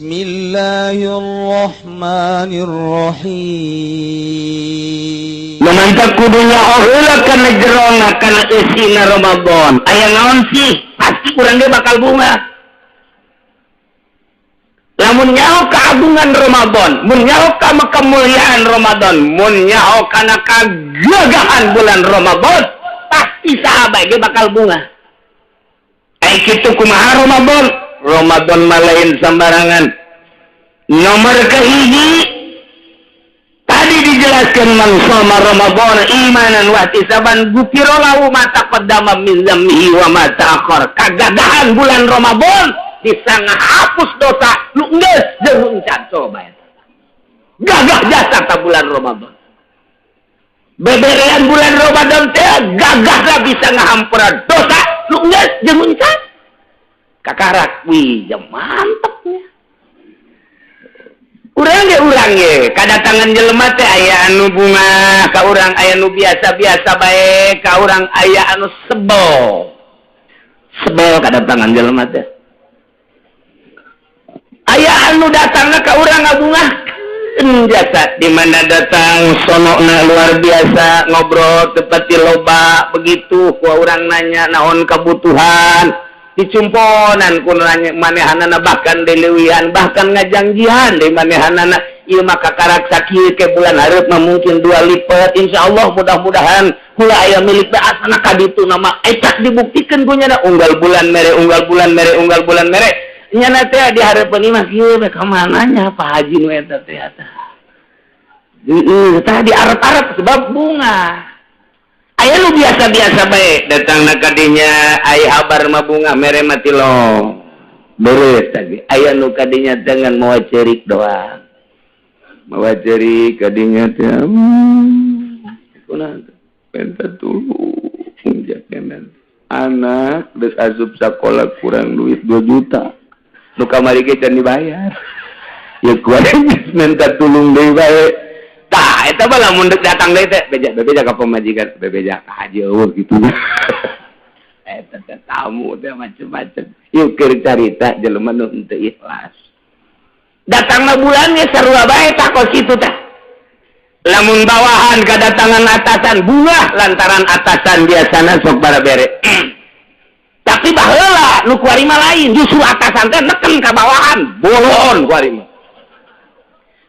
Bismillahirrahmanirrahim. Mantap, kudu nyaho heula kana jerona, kana eusina Ramadan. Aya naon sih? Pasti urang ge bakal bungah. Lamun nyaho keagungan Ramadan, mun nyaho ka kemuliaan Ramadan, mun nyaho kana kagagahan bulan Ramadan, pasti sahabat ge bakal bungah. Ai kitu kumaha Ramadan? Ramadan mah lain sembarangan. Nomor kahiji tadi dijelaskan, man shoma Ramadan imanan wa ihtisaban gufira lahu ma taqaddama min dzambihi wa ma ta'akhkhar. Kagagahan bulan Ramadan bisa ngahapus dosa nu geus jeung nu encan. Coba eta. Gagah jasa ta bulan Ramadan. Beberean bulan Ramadan teh gagahna bisa ngahampura dosa nu geus jeung nu encan. Kakarak, wih, ya mantepnya. Urang ge, urang ge kadatangan jelema teh aya anu bungah ka urang, aya anu biasa-biasa bae ka urang, aya anu sebel. Sebel kadatangan jelema teh. Aya anu datangna ka urang ngabungahkeun jasa, di mana datang sonokna luar biasa, ngobrol tepati loba. Begitu ku urang nanya naon kebutuhan, dicumponan ku nanya manehanana, bahkan dileuwihan, bahkan ngajangjian di manehanana, ieu mah kakarak sakieu, ke bulan hareup mah mungkin dua lipat, insyaallah, mudah-mudahan kula aya milik teh asana ka ditu nama eta dibuktikan ku nyana, unggal bulan mere, unggal bulan mere, unggal bulan mere. Nyana teh di hareupeun imah kieu we, ka mana nya Pak Haji nu eta teh eta? Heeh, tah di arep-arep sebab bungah. Aya nu biasa-biasa bae datang ka dinya, aya habar mah bungah, mere mati lo. Beres tadi. Aya nu kadinya dengan mawa cerik doang. Mawa cerik kadinya teh. Kunaon? Minta tulung jangan, anak geus asup sakola kurang duit 2 juta. Nu kamari ge can dibayar. Ya kuat minta tulung deui bae. Tah, eta mah lamun dek datang deui teh beja bebeja ka pamajikan, bebeja ka haji euweuh kitu. Eta teh tamu teh macem-macem. Yuk, keur carita jelema nu henteu ikhlas. Datangna bulannya sarua bae tah kos kitu tah. Lamun bawahan kedatangan atasan bungah lantaran atasan biasana sok barabere. Tapi baheula nu kuari mah lain, justru atasan teh neken ka bawahan, bolon kuari mah.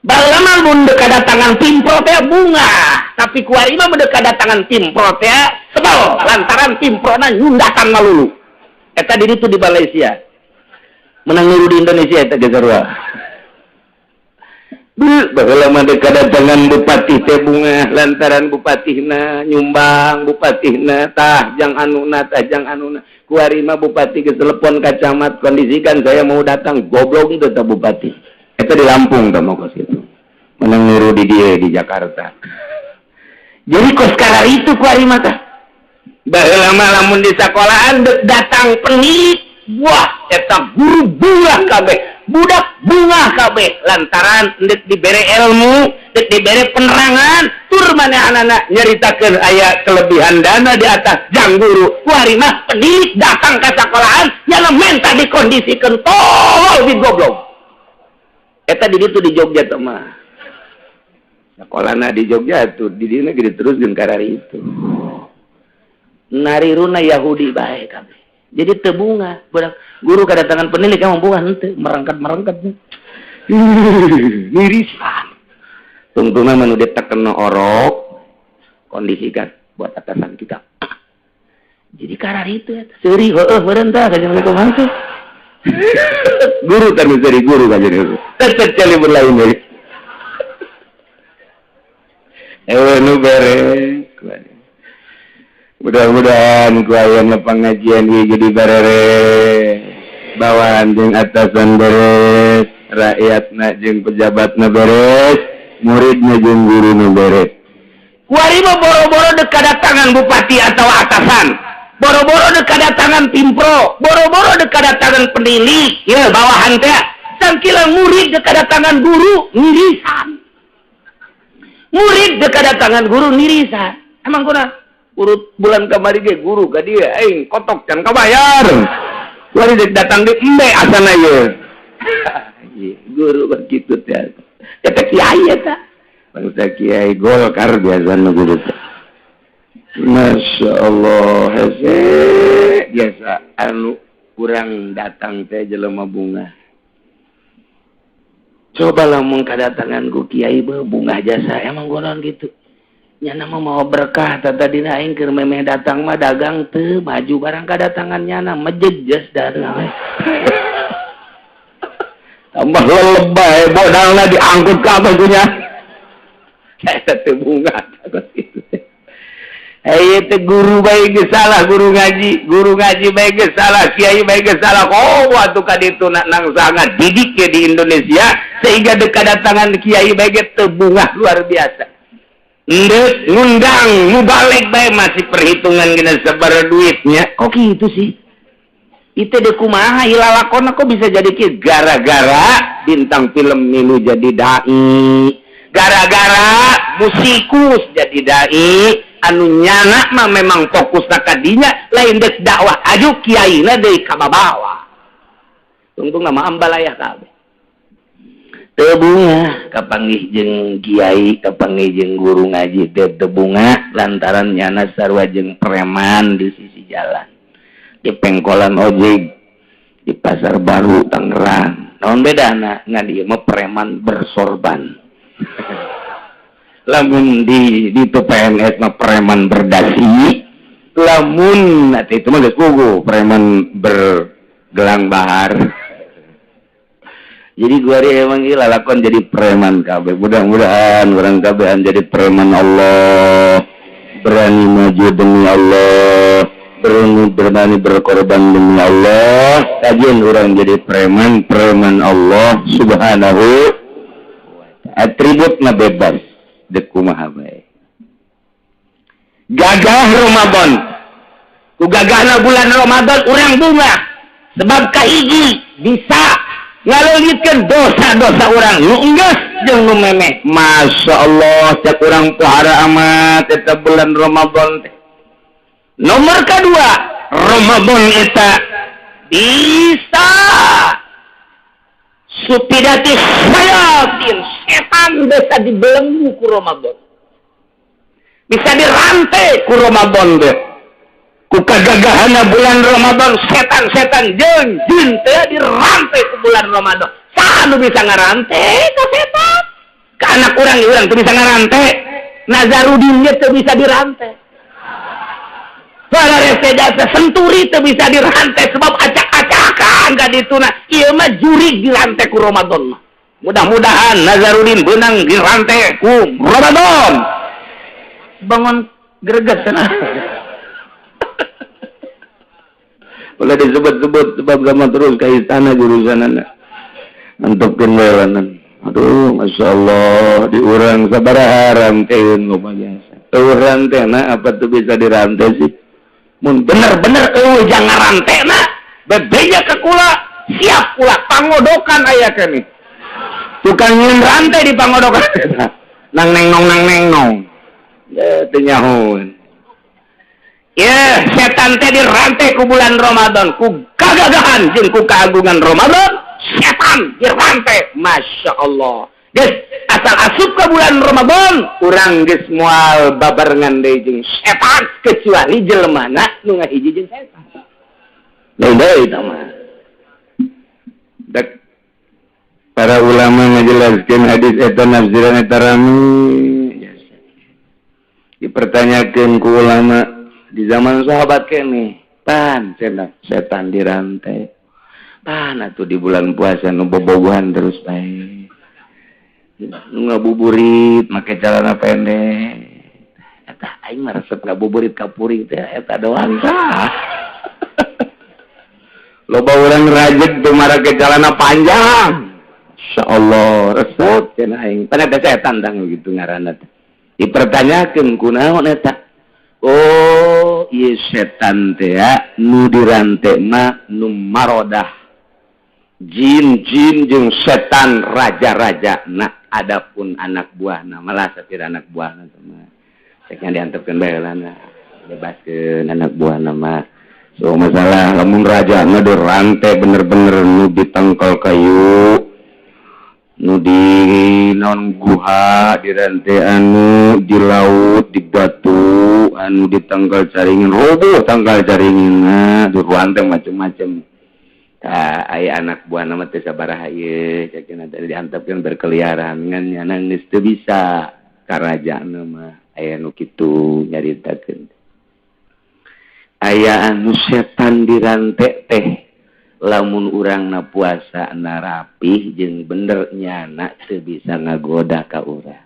Baheula mah mun dek kedatangan pimpro teh bungah, tapi kuari mah mun dek kedatangan pimpro teh sebel lantaran pimprona nyundakan malulu. Eta di ditu di Malaysia. Menang niru di Indonesia eta ge sarua. Baheula mah dek kedatangan bupati teh bungah lantaran bupatihna nyumbang, bupatihna tah jang anuna, tah jang anuna. Kuari mah bupati geus telepon ka camat, "Kondisikan, saya mau datang." Goblok teh tah bupati. Eta di Lampung tah mah kos kitu. Menang niru di dieu di Jakarta. Jadi kos itu kuari mah tah. Baheula mah lamun di sekolahan dek datang penilik, wah, eta guru bungah kabeh, budak bungah kabeh lantaran dek dibere ilmu, dek dibere penerangan, tur manehanana nyaritakeun aya kelebihan dana di atas jang guru. Kuari mah penilik datang ke sekolahan nyana menta dikondisikan, tolol di goblok. Eta di ditu di Jogja tuh mah. Sekolahna di Jogja tuh di dieu gede terus jeung karari itu. Nariruna Yahudi bae kabeh. Jadi teu bungah budak guru kedatangan penilik, emang bungah henteu, merangkat-merangkat. Mirisan. Tungtungna mah nu ditekena orok, kondisikan buat atasan kita. Jadi karar itu ya. Seuri heueuh meureun tah ka Assalamualaikum teh. Guru teh nu seuri guru ka jadi. Tetep cali berlain deui. Ewe nu beres. Mudah-mudahan ku ayana pengajian ieu jadi beres. Bawahan jeung atasan beres, rakyatna jeung pejabatna beres, muridna jeung guruna beres. Kuari mah boro-boro dek kedatangan bupati atau atasan, boro-boro dek kedatangan pimpro, boro-boro dek kedatangan penilik, ya bawahan teh. Sangkila murid dek kedatangan guru nirisan. Murid dek kedatangan guru nirisan. Emang kuna urut bulan kamari ge guru ka dia aing kotok can kabayar. Kuari dek datang di embe asana ye. Guru begitu teh. Eta kiai eta. Bangsa kiai Golkar biasa nu guru teh. Masya Allah, hese biasa anu kurang datang teh jelema bunga. Coba lamun kadatangan ku kiai bungah jasa, emang gonon gitu. Nyana mah mau berkah, tadina aing keur memeh datang mah dagang teu maju barang kadatangan nyana mejejes dagang. Tambah lelebay modalna diangkut ka apa nya. Eta teh bungah gitu. Eh itu guru baik geus salah guru ngaji baik geus salah, kiai baik geus salah. Oh, waktu ka ditu nang sangat didik ya di Indonesia sehingga dekat datangan kiai baik teu bungah luar biasa. Ndek ngundang mubalig bae masih perhitungan gina sabar duitnya. Kok gitu sih? Itu deh kumaha ilalakona kok bisa jadi kieu? Gara-gara bintang film milu jadi dai, gara-gara musikus jadi dai, anu nyana mah memang fokus kadinya lain dek dakwah aju kiaina deui kababawa. Tungtung nama ambalayah kabeh. Teu bungah kapanggih jeung kiai, kapanggih jeung guru ngaji teh teu bungah lantaran nyana sarua jeung preman di sisi jalan, di pengkolan ojek di Pasar Baru Tangerang. Naon bedana? Ngan ieu mah preman bersorban. Lamun di itu PNS mah preman berdasi, lamun nanti itu mah geus puguh preman bergelang bahar. Jadi gua emang gila lakon jadi preman kabeh. Mudah-mudahan orang kabehan jadi preman Allah, berani maju demi Allah, berani berani berkorban demi Allah. Kajian orang jadi preman, preman Allah Subhanahu atribut na bebas dek kumaha bae. Gagah Ramadan, ku gagahna bulan Ramadan urang bungah sebab kahiji bisa ngaleungitkeun dosa-dosa urang nu enggeus jeung nu memeh. Masya Allah, cek urang pohara amat eta bulan Ramadan teh. Nomor kedua, Ramadan eta bisa supidati sayatin, setan bisa dibelenggu ku Ramadan, bisa dirantai ku Ramadan deh. Ku kagagahana bulan Ramadan, setan-setan jeung jin teh dirantai ku bulan Ramadan. Saha nu bisa ngarantai ka setan? Ka anak urang, urang teu bisa ngarantai. Nazarudin ge teu bisa dirantai. Para jasa Senturi teu bisa dirantai sebab acak-acakan ka dituna. Ieu mah jurig dirantai ku Ramadan mah. Mudah-mudahan Nazarudin beunang dirantai ku Ramadan. Bangun greget cenah. Boleh disebut-sebut sebab sama terus ke istana jurusanana. Antepkeun bae lanan. Aduh, Masya Allah, diurang sabaraha ranteun loba jasa. Eueuh rantena apa tuh bisa dirantai sih? Mun bener-bener eueuh jangan rantena, bebeja ke kula, siap kula pangodokan aya keneh. Tukang nyeun rantai di pangodokan. Nang neng nong nang neng nong. Ya teu nyahoeun. Ya, setan teh dirantai ku bulan Ramadan, ku kagagahan jeung ku keagungan Ramadan, setan dirantai. Masya Allah. Geus, asal asup ke bulan Ramadan, urang geus moal babarengan deui jeung setan kecuali jelemana nu ngahiji jeung setan. Lain deui eta mah. Dek para ulama ngajelaskeun hadis eta nafsiran eta rame. Dipertanyakeun ku ulama di zaman sahabat kene, pan cenah setan dirantai. Pan atuh di bulan puasa nu bobogohan terus bae. Nu ngabuburit make celana pendek. Eta aing mah resep ngabuburit ka puring teh eta doang tah. Loba urang rajeg tuh marake celana panjang. Insyaallah resep cenah aing. Pan eta setan tang gitu ngaranna teh. Dipertanyakeun kunaon eta? Oh, ieu setan teh ya nu dirante mah nu marodah. Jin-jin jeung setan raja-raja. Nah, adapun anak buahna malah sapira anak buahna mah. Ceknya diantepkeun bae heulana. Bebaskeun anak buahna mah. So masalah lamun raja mah dirante bener-bener nu ditangkal kayu. Anu di non guha dirante, anu di laut, di batu, anu di tangkal caringin, roboh tangkal caringin. Nah, di ruanteng macem-macem. Tah, aya anak buah nama teh sabaraha ieu cek teh diantepkeun berkeliaran, ngan nyana geus teu bisa karajaan mah. Aya nu kitu nyaritakeun, aya anu setan dirante teh. Lamun urang na puasa na rapih jeung bener, nyana teu bisa ngagoda ka urang.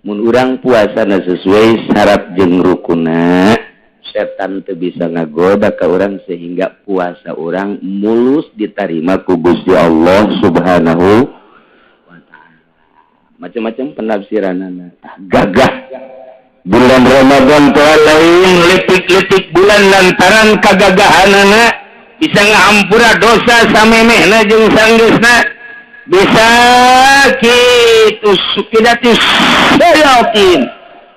Mun urang puasa na sesuai syarat jeung rukuna, setan teu bisa ngagoda ka urang sehingga puasa urang mulus diterima ku Gusti Allah Subhanahu wa Ta'ala. Macam-macam penafsiranana. Gagah bulan Ramadan teh, lain letik-letik bulan, lantaran kagagahanana bisa ngahampura dosa samemehna jeung sanggeusna, bisa kitu sukidati syayatin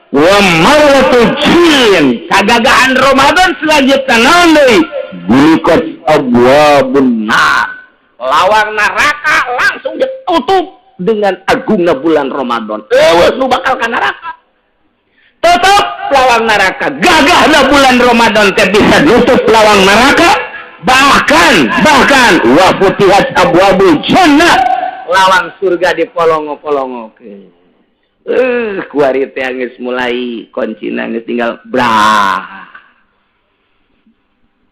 wa maratu jin. Kagagahan Ramadan selanjutnya naon deui? Ghulqat abwabun nar, lawang neraka langsung ditutup dengan agungna bulan Ramadan. Euweuh nu bakal ka neraka, tutup lawang neraka. Gagahna bulan Ramadan teh bisa nutup lawang neraka, bahkan bahkan wa futihat abwabul jannah, lawang surga dipolongo-polongo. Kuari teh geus mulai kuncina geus tinggal brah.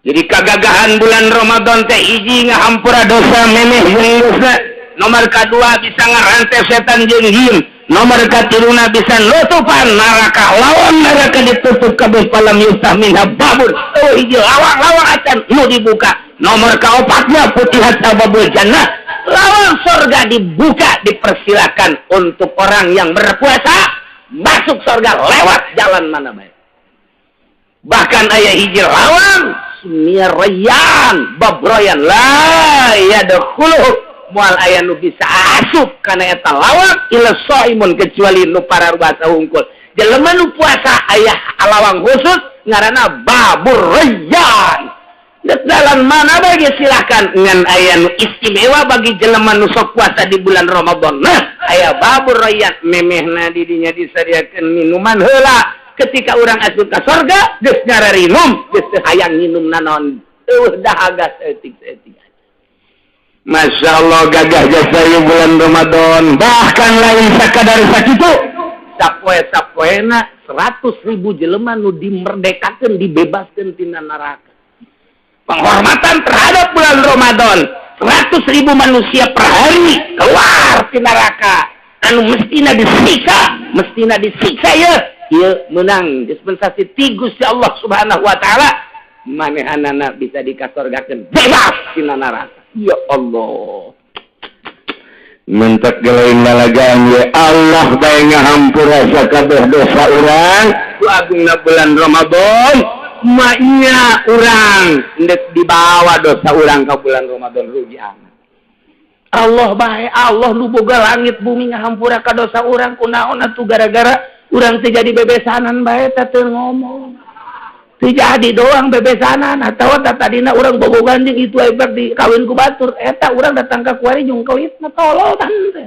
Jadi kagagahan bulan Ramadan teh hiji, ngahampura dosa memeh jeung dosa. Nomor kedua, bisa ngarante setan jeung jin. Nomor katiluna, bisa nutupan neraka, lawan neraka ditutup kabeh, falam yuftah minha babun, oh hiji lawang-lawang acan nu dibuka. Nomor kaopatnya, futihat abwabul jannah, lawang surga dibuka, dipersilakan untuk orang yang berpuasa masuk surga lewat jalan mana baik. Bahkan aya hiji lawang summiya Rayyan, bab Royan, la yadkhuluhu, moal aya nu bisa asup kana eta lawang, illa shaimun, kecuali nu para puasa hungkul. Jelema nu puasa aya lawang khusus ngaranna Babur Rayyan. Jalan mana bagi silahkan, ngan aya nu istimewa bagi jelema nu sok puasa di bulan Ramadan. Nah, aya Babur Rayyan, memehna di dinya disadiakeun minuman heula. Ketika orang asup ka sorga geus ngararinum, geus teu hayang minum naon, euweuh dahaga saeutik-saeutik. Masya Allah, gagah jasa ieu bulan Ramadan. Bahkan lain sakadar sakitu, sapoe sapoena 100.000 jelema nu dimerdekakeun, dibebaskeun tina neraka. Penghormatan terhadap bulan Ramadan, 100.000 manusia per hari keluar ti neraka anu mestina disiksa, mestina disiksa. Ya ieu menang dispensasi ti Gusti Allah Subhanahu wa Taala, manehanana bisa dikasorgakeun, bebas tina neraka. Ya Allah, mentak gelain lalagaan ya Allah bae ngahampura sakabeh dosa urang ku agungna bulan Ramadan. Maknya urang ndek dibawa dosa urang ke bulan Ramadan, rugi amat. Allah bae, Allah nu boga langit bumi ngahampura ka dosa urang, kunaon atuh gara-gara urang teu jadi bebesanan bae teh teu ngomong? Teu jadi doang bebesanan atau tadina urang bobogan jeung itu hebat di kawin ku batur eta urang datang ka kuari jeung kelitna, tolol kan teh.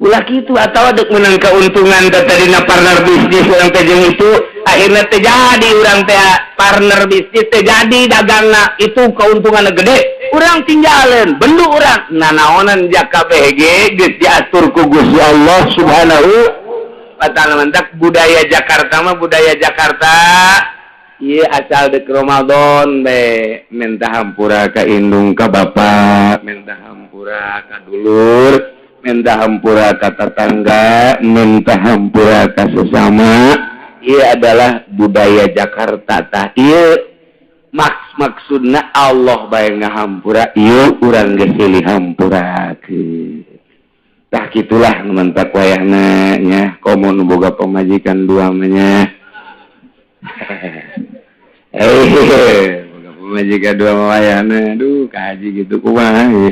Ulah kitu. Atau dek menang keuntungan teh tadina partner bisnis urang teh jeung itu, akhirnya teh jadi urang teh partner bisnis, teh jadi dagangna itu, keuntunganna gede, urang tinggalin bendu urang nanaonan. Jaka BG geus diatur ku Gusti Allah Subhanahu wa Ta'ala. Mentak budaya Jakarta mah, budaya Jakarta. Iya, asal dek Ramadan be minta hampura ka indung ka bapak, minta hampura ka dulur, minta hampura ka tetangga, minta hampura ka sesama. Iya, adalah budaya Jakarta. Tah, iya maksudna Allah bae ngahampura, ieu urang geus silih hampurakeun. Tah, kitulah nu mantak wayahna nya, komo nu boga pamajikan dua mah nya. Eh, boga pamajikan dua mah wayahna, aduh, kaji gitu kumaha.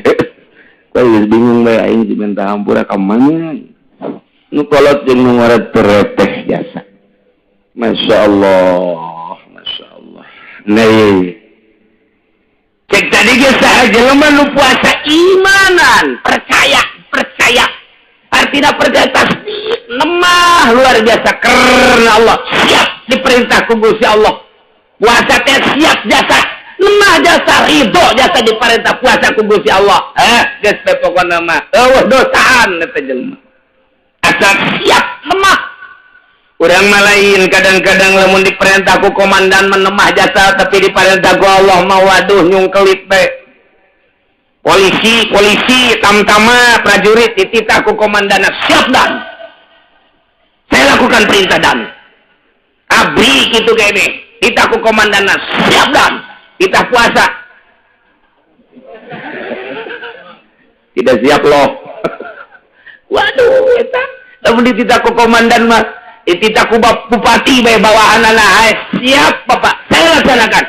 Kok geus bingung bae aing sih minta hampura ka mana. Nu kolot jeung nu ngoret tereteh jasa. Masya Allah, Masya Allah. Nih, cek tadi ge saha jelema nu puasa imanan, percaya percaya. tina percaya tasdik lemah luar biasa karena Allah siap diperintah ku Gusti Allah. Puasa teh siap jasa lemah jasa ridho jasa diperintah puasa ku Gusti Allah. Geus teh pokona mah eueuh dosaan eta jelema. Asal siap lemah. Urang mah lain kadang-kadang lamun diperintah ku komandan menemah jasa tapi diperintah ku Allah mah waduh nyungkelit bae. Polisi, polisi, tamtama, prajurit dititah ku komandan siap dan. Saya lakukan perintah dan. Abri gitu kene. Titah ku komandan siap dan. Titah puasa. Tidak siap loh. Waduh eta. Lamun dititah ku komandan mah dititah ku bupati bae bawahanana siap Bapak, saya laksanakan.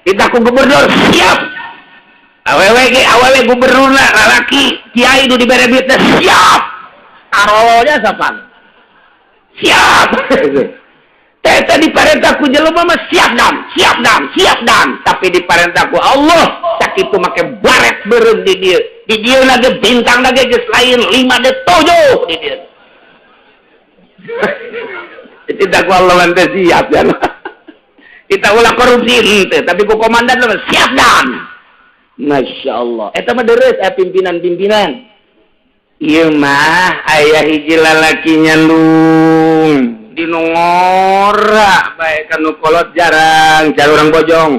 Titah ku gubernur siap. Awewe ge awewe gubernurna lalaki kiai nu dibere duit teh siap. Tarolnya sapan. Siap. Teh diparentah ku jelema mah siap dan, siap dan, siap dan, tapi diparentah ku Allah sakitu make baret beureum di dieu. Di dieu lagi bintang lagi geus lain 5 de 7 di dieu. Dititah ku Allah mah teh siap ya. Kita ulah korupsi henteu, tapi ku komandan mah siap dan. Masya Allah. Eta mah deres pimpinan-pimpinan. Ieu mah aya hiji lalaki nyandung di nu ngora bae ka nu kolot jarang cari urang bojong.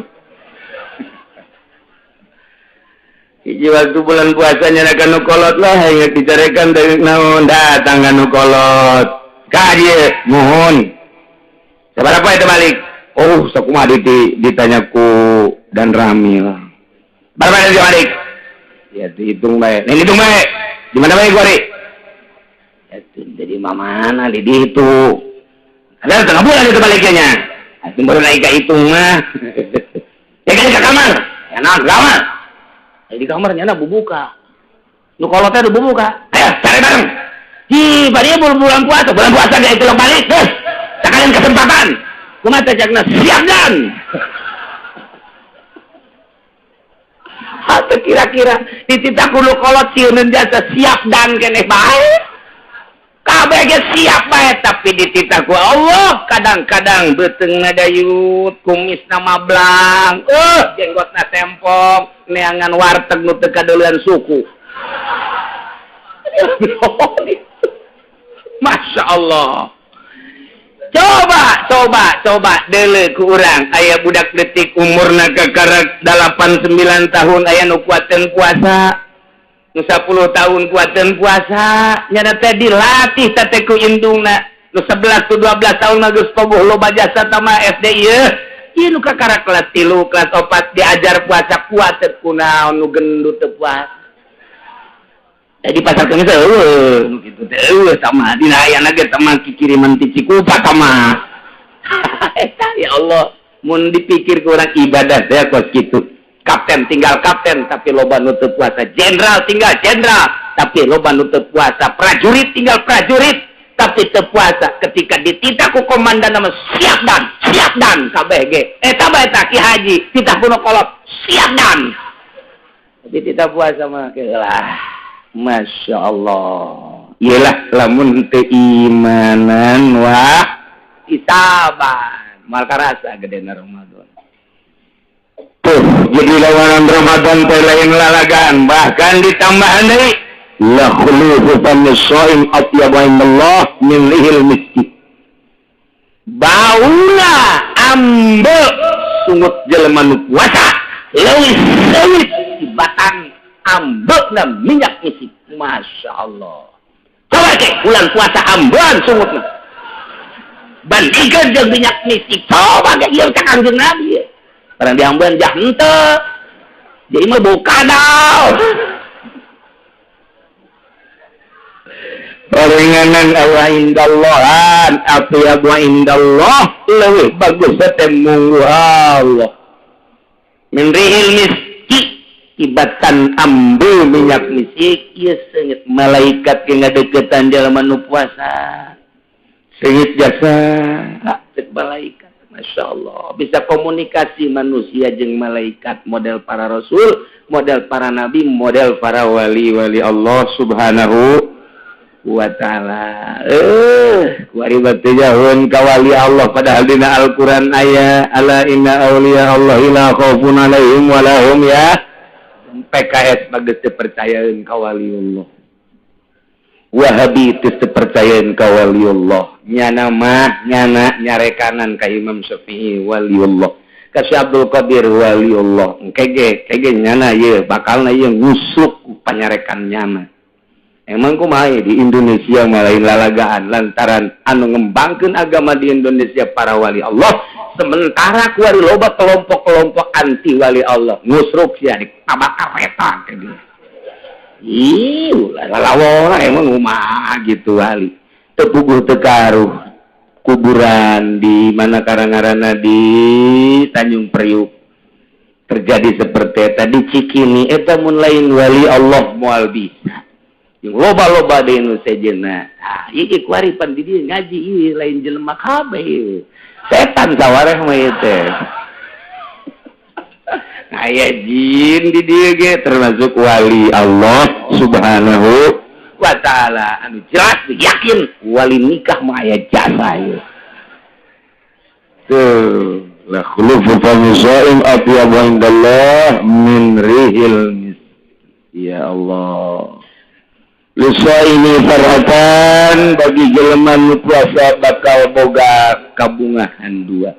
Hiji waktu bulan puasa nyana ka nu kolot lah ingat dicarekan dari naon datang ka nu kolot. Ka dieu muhun. Sabaraha eta balik? Oh, sakumaha ditanya ku dan Ramil. Berapa dari balik? Ya dihitung baik. Ini hitung baik. Di mana baik gori? Ya jadi mana di dihitung. Ada setengah bulan itu baliknya. Itu baru naik ke hitung mah. Ya kan ke kamar. Ya nah kamar. Ya, di kamarnya na bubuka. Nu kolotnya udah bubuka. Ayo cari bareng. Hi, pada bulan puasa, bulan puasa gak itu balik. Terus, sekalian kesempatan. Kumaha teh cakna siap dan. Atau kira-kira dititah ku nu kolot sieun jasa siap dan keneh bae. Kabeh ge siap bae tapi dititah ku Allah kadang-kadang beuteungna dayut, kumisna mablang, jenggotna tempong, neangan warteg nu teu kadeuleun suku. Masya Allah. Coba deuleu ku urang aya budak detik umurna kakarak 8 9 tahun aya nu kuateun puasa. Nu 10 tahun kuateun puasa, nyana teh dilatih teh ku indungna. Nu 11 tu 12 tahun mah geus pogoh loba jasa tama SD ieu. Ieu nu kakarak kelas 3, kelas 4 diajar puasa kuat teh kunaon nu gendut teu puasa. Di pasar kemis eueuh nu kitu teh eueuh sama dina ayana ge tama kikiriman ti Cikupa tama. Eta ya Allah, mun dipikir ku urang ibadah teh kos kitu. Kapten tinggal kapten tapi loba nu teu puasa, jenderal tinggal jenderal tapi loba nu teu puasa, prajurit tinggal prajurit tapi teu puasa. Ketika dititah ku komandan nama siap dan kabeh ge. Eta bae eta Ki Haji titah ku nu kolot siap dan. Tapi tidak puasa mah lah. Masya Allah. Iyalah lamun teu imanan wah isaban mal karasa gedena Ramadan. Tuh jadi lawanan Ramadan teh lain lalagan bahkan ditambahan deui la khulufu famis shaim atyabu indallah min rihil miski. Bauna ambe sungut jelema nu puasa leuwih seungit tibatan ambekna minyak misik. Masya Allah. Coba cek bulan puasa ambean sungutna. Bandingkeun jeung minyak misik. Coba ge ieu cak Kangjeng Nabi. Barang diambean jah henteu. Jadi mah bau kadal. Orenganan Allah indallahan atyabu indallah leuwih bagus teh munggu Allah. Min rihil miski tibatan ambu minyak misik ieu seungit malaikat ge ngadeukeutan jalma nu puasa. Seungit jasa cek malaikat. Masya Allah bisa komunikasi manusia jeung malaikat model para rasul, model para nabi, model para wali-wali Allah subhanahu Wa taala. Kuari batu jauhun ka wali Allah, padahal dina Al-Qur'an aya ala inna auliya Allah la khaufun alaihim wa lahum ya. PKS bagus teu percayaeun ka wali Allah, Wahabi teu percayaeun ka wali Allah. Nyana mah nyana nyarekanan ka Imam Syafi'i waliullah, ka Syekh Abdul Qadir waliullah. Kege kege nyana ye bakalna ye ngusuk panyarekan nyana. Emang kumaha di Indonesia mah lain lalagaan, lantaran anu ngembangkeun agama di Indonesia para wali Allah, sementara kuari loba kelompok-kelompok anti wali Allah ngusruk sia ditabak kareta. Ih, lalawora emang kumaha gitu wali teu puguh teu karuh. Kuburan di mana karangarana di Tanjung Priuk terjadi seperti tadi Cikini eta, mun lain wali Allah moal bisa. Yang loba-loba di nu sejenna. Ah, ieu kuari pan di dieu ngaji ieu lain jelema kabeh ieu. Setan sawareh mah ieu teh. Aya jin di dieu ge, termasuk wali Allah Subhanahu wa taala anu jelas yakin wali nikah mah aya jasa ieu. Tuh, la khulufu fami shaim atyabu indallah min rihil misk. Ya Allah. Lisaimi farhatan, bagi jelema nu puasa bakal boga kabungahan dua.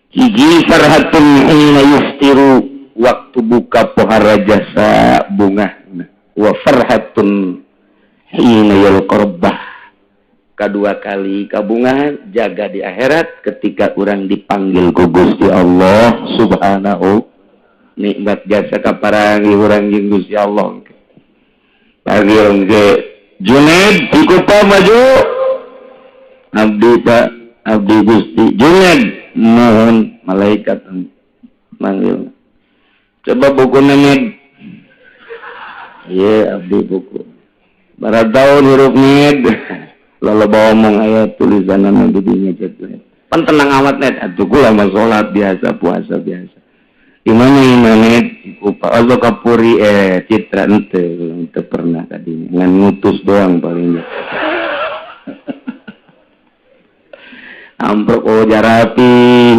Hiji, farhatun hina yuftiru, waktu buka pohara jasa bungahna, wa farhatun hina yalqa rabbah, kedua kali kabungahan jaga di akhirat ketika urang dipanggil ku Gusti Allah Subhanahu. Nikmat jasa kaparangi urang jeung Gusti Allah. Panggil ke Junaid Cikupa, maju. Abdi, Pak, abdi Gusti. Junaid, mohon. Malaikat manggil, coba buku nenek. Iya, abdi buku barat tahun huruf ned lalu bawa omong aya tulisan anu di dinya cek. Pan tenang amat net atuh, kula mah salat biasa, puasa biasa. Di mana imane Cikupa atau Kapuri, Citra ente ente pernah tadi ngan ngutus doang palingnya. Amprok, oh jarapi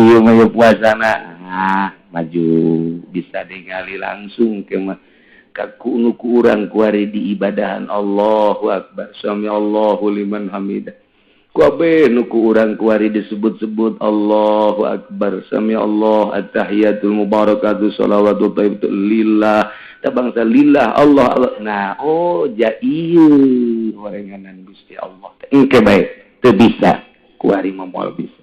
ieu mah ieu puasana. Ah, maju bisa digali langsung ke mah kaku nu ku urang kuari di ibadahan. Allahu akbar, sami Allahu liman hamidah. Kabeh nu ku urang kuari disebut-sebut Allahu akbar, sami Allah, at-tahiyatul mubarakatuh, shalawatu thayyibatu lillah, ta bangsa lillah Allah, Allah. Nah, oh ja ieu horenganan Gusti Allah teh engke bae teu bisa kuari mah, moal bisa.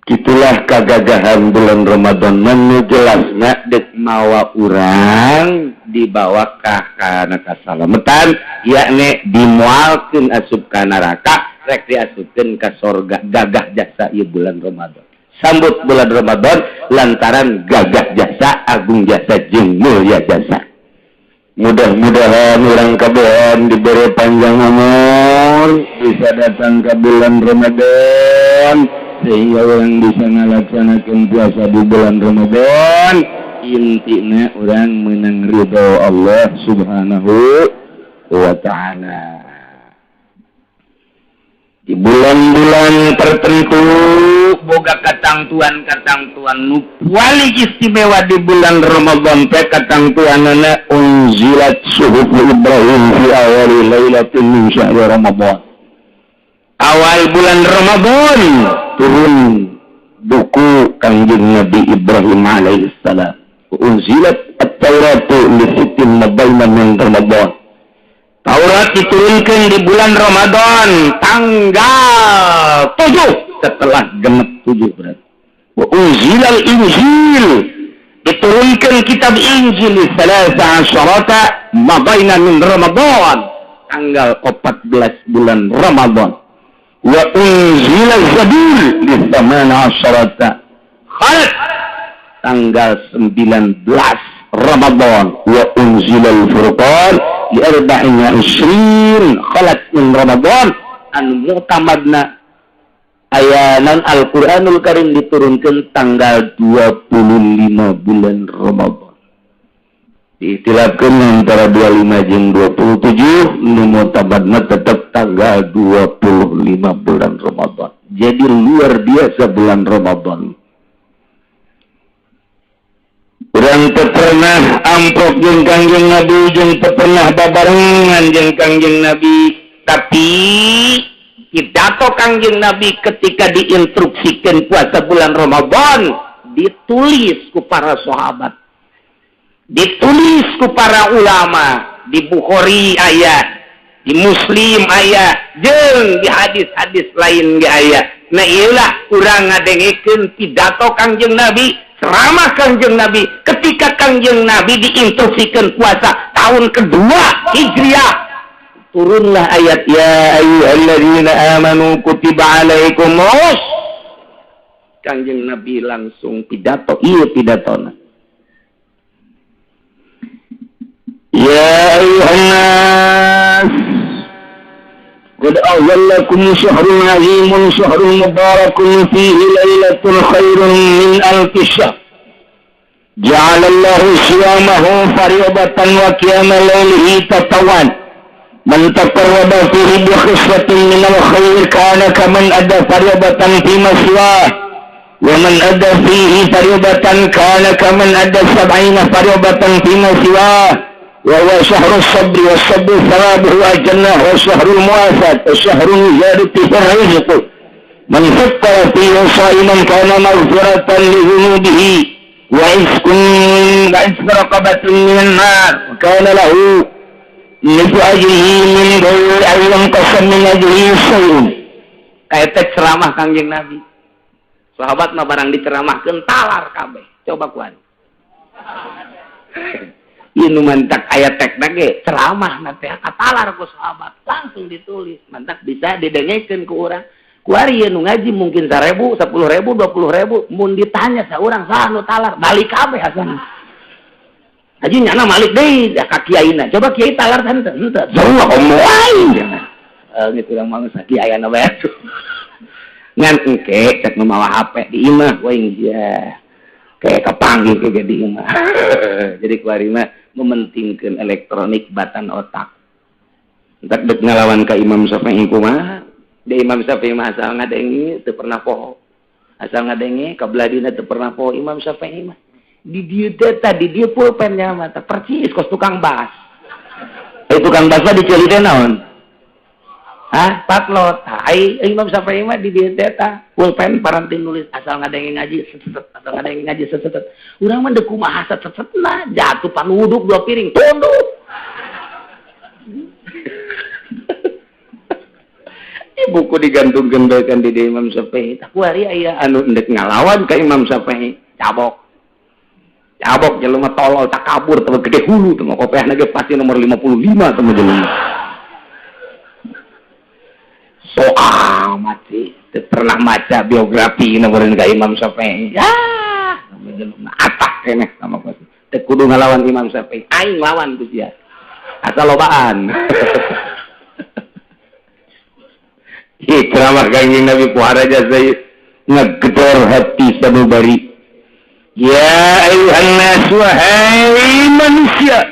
Itulah kagagahan bulan Ramadan menu jelasna dek mawa urang dibawa ka kana kasalamatan, yakni dimualkeun asup ka neraka rek diasupkeun ka sorga. Gagah jasa ieu bulan Ramadan. Sambut bulan Ramadan lantaran gagah jasa, agung jasa, jeung mulia jasa. Mudah-mudahan urang kabehan diberi panjang umur, bisa datang ke bulan Ramadan sehingga urang bisa ngalaksanakan puasa di bulan Ramadan. Intinya urang menang ridho Allah Subhanahu wa taala. Di bulan-bulan tertentu boga katangtuan-katangtuan nu paling istimewa. Di bulan Ramadan teh katangtuanana unzilat suhuf Ibrahim fi awali lailatin min syahri Ramadan. Awal bulan Ramadan turun buku Kangjeng Nabi Ibrahim alaihissalam. Unzilat at-Tauratu li sittin mabaina min Ramadan. Taurat diturunkan di bulan Ramadan tanggal 7, setelah genep 7 berarti. Wa unzilal Injil, diturunkan kitab Injil salasa asyarata mabaina min Ramadan, tanggal 14 bulan Ramadan. Wa unzila Zabur li thamana asyarata khalat, tanggal 19 Ramadan. Wa unzila al-Furqan li arba'in wa ishrin khalat min Ramadan. Anu mu'tamadna aya non Al-Qur'anul Karim diturunkan tanggal 25 bulan Ramadan. Diikhtilafkeun antara 25 jeung 27, nu muktamadna tetep tanggal 25 bulan Ramadan. Jadi luar biasa bulan Ramadan. Urang teu pernah amprok jeung Kangjeng Nabi, jeung teu pernah babarengan jeung Kangjeng Nabi, tapi pidato Kangjeng Nabi ketika diinstruksikan puasa bulan Ramadan ditulis ku para sahabat, ditulis ku para ulama. Di Bukhari aya, di Muslim aya, jeung di hadis-hadis lain ge aya. Nah, iyalah urang ngadengekeun pidato Kangjeng Nabi, ceramah Kangjeng Nabi ketika Kangjeng Nabi diinstruksikan puasa tahun kedua Hijriah. Turunlah ayat ya ayyuhalladzina amanu kutiba alaikumus. Kangjeng Nabi langsung pidato, iya pidatona. Ya ayyuhan nas qad azallakum syahrun azimun syahrun mubarakun fihi lailatul khairun min alfi syahr. Ja'alallahu siyamahu fariidatan wa qiyama lailihi tatawan. Man taqarraba fihi bi khislatin minal khair kana kaman adda fariidatan fi ma siwah. Wa man adda fihi fariidatan kana kaman adda sab'ina fariidatan fi ma siwah. Wa huwa syahrus sabri was sabru thawabuhu al-jannah wa syahrul muwasat wa syahrul ziyadati fil rizq. Man fattara fihi sha'iman kana maghfiratan li dhunubihi wa iskun wa isku raqabatin minan nar wa kana lahu mithlu ajrihi min ghairi an yanqasa min ajrihi syai'un. Kaeta ceramah Kangjeng Nabi. Sahabat mah barang diceramahkeun talar kabeh. Coba kuan. Ieu nu mantak aya tekna ge ceramah na teh katalar ku sahabat, langsung ditulis, mantak bisa didengekeun ku urang. Kuari ieu nu ngaji mungkin 1000, 10.000, 20.000, mun ditanya saurang saha nu talar, balik kabeh asana. Haji nyana malik deui ka kiaina. Coba kiai talar teh henteu, henteu. Sarua komo aing. Gitu urang mah geus kiai anu bae. Ngan engke cek nu mawa HP di imah we sia. Kayak kepanggil ke di imah. Jadi kuari mah mementingkeun elektronik batan otak. Entak dek ngalawan ka Imam Syafi'i kumaha? Di Imam Syafi'i mah asal ngadenge teu pernah poho. Asal ngadenge kabeladina teu pernah poho Imam Syafi'i mah. Di dieu teh tadi dieu pulpennya mah teh percis kos tukang bas. Tukang bas mah diceuli teh naon? Hah, patlot. Ai Imam Syafi'i mah di dieu teh tah pulpen paranti nulis asal ngadenge ngaji set set, asal ngadenge ngaji set set. Urang mah deuk kumaha set set nah jatuh panuduk 2 piring tunduk. Buku digantungkeun bae kan di Imam Syafi'i. Tah kuari aya anu endek ngalawan ka Imam Syafi'i, cabok. Cabok jelema tolol takabur teh gede hulu teh kopeahna ge pasti nomor 55 teh jelema. So amat sih, teu pernah maca biografi nomor ka Imam Syafi'i. Ya, jelema atak keneh sama pasti. Teu kudu ngalawan Imam Syafi'i, aing lawan ku sia. Asal lobaan. Ceramah Kangjeng Nabi puara jasa ngegedor hati sanubari. Ya ayuhan nas, wahai manusia.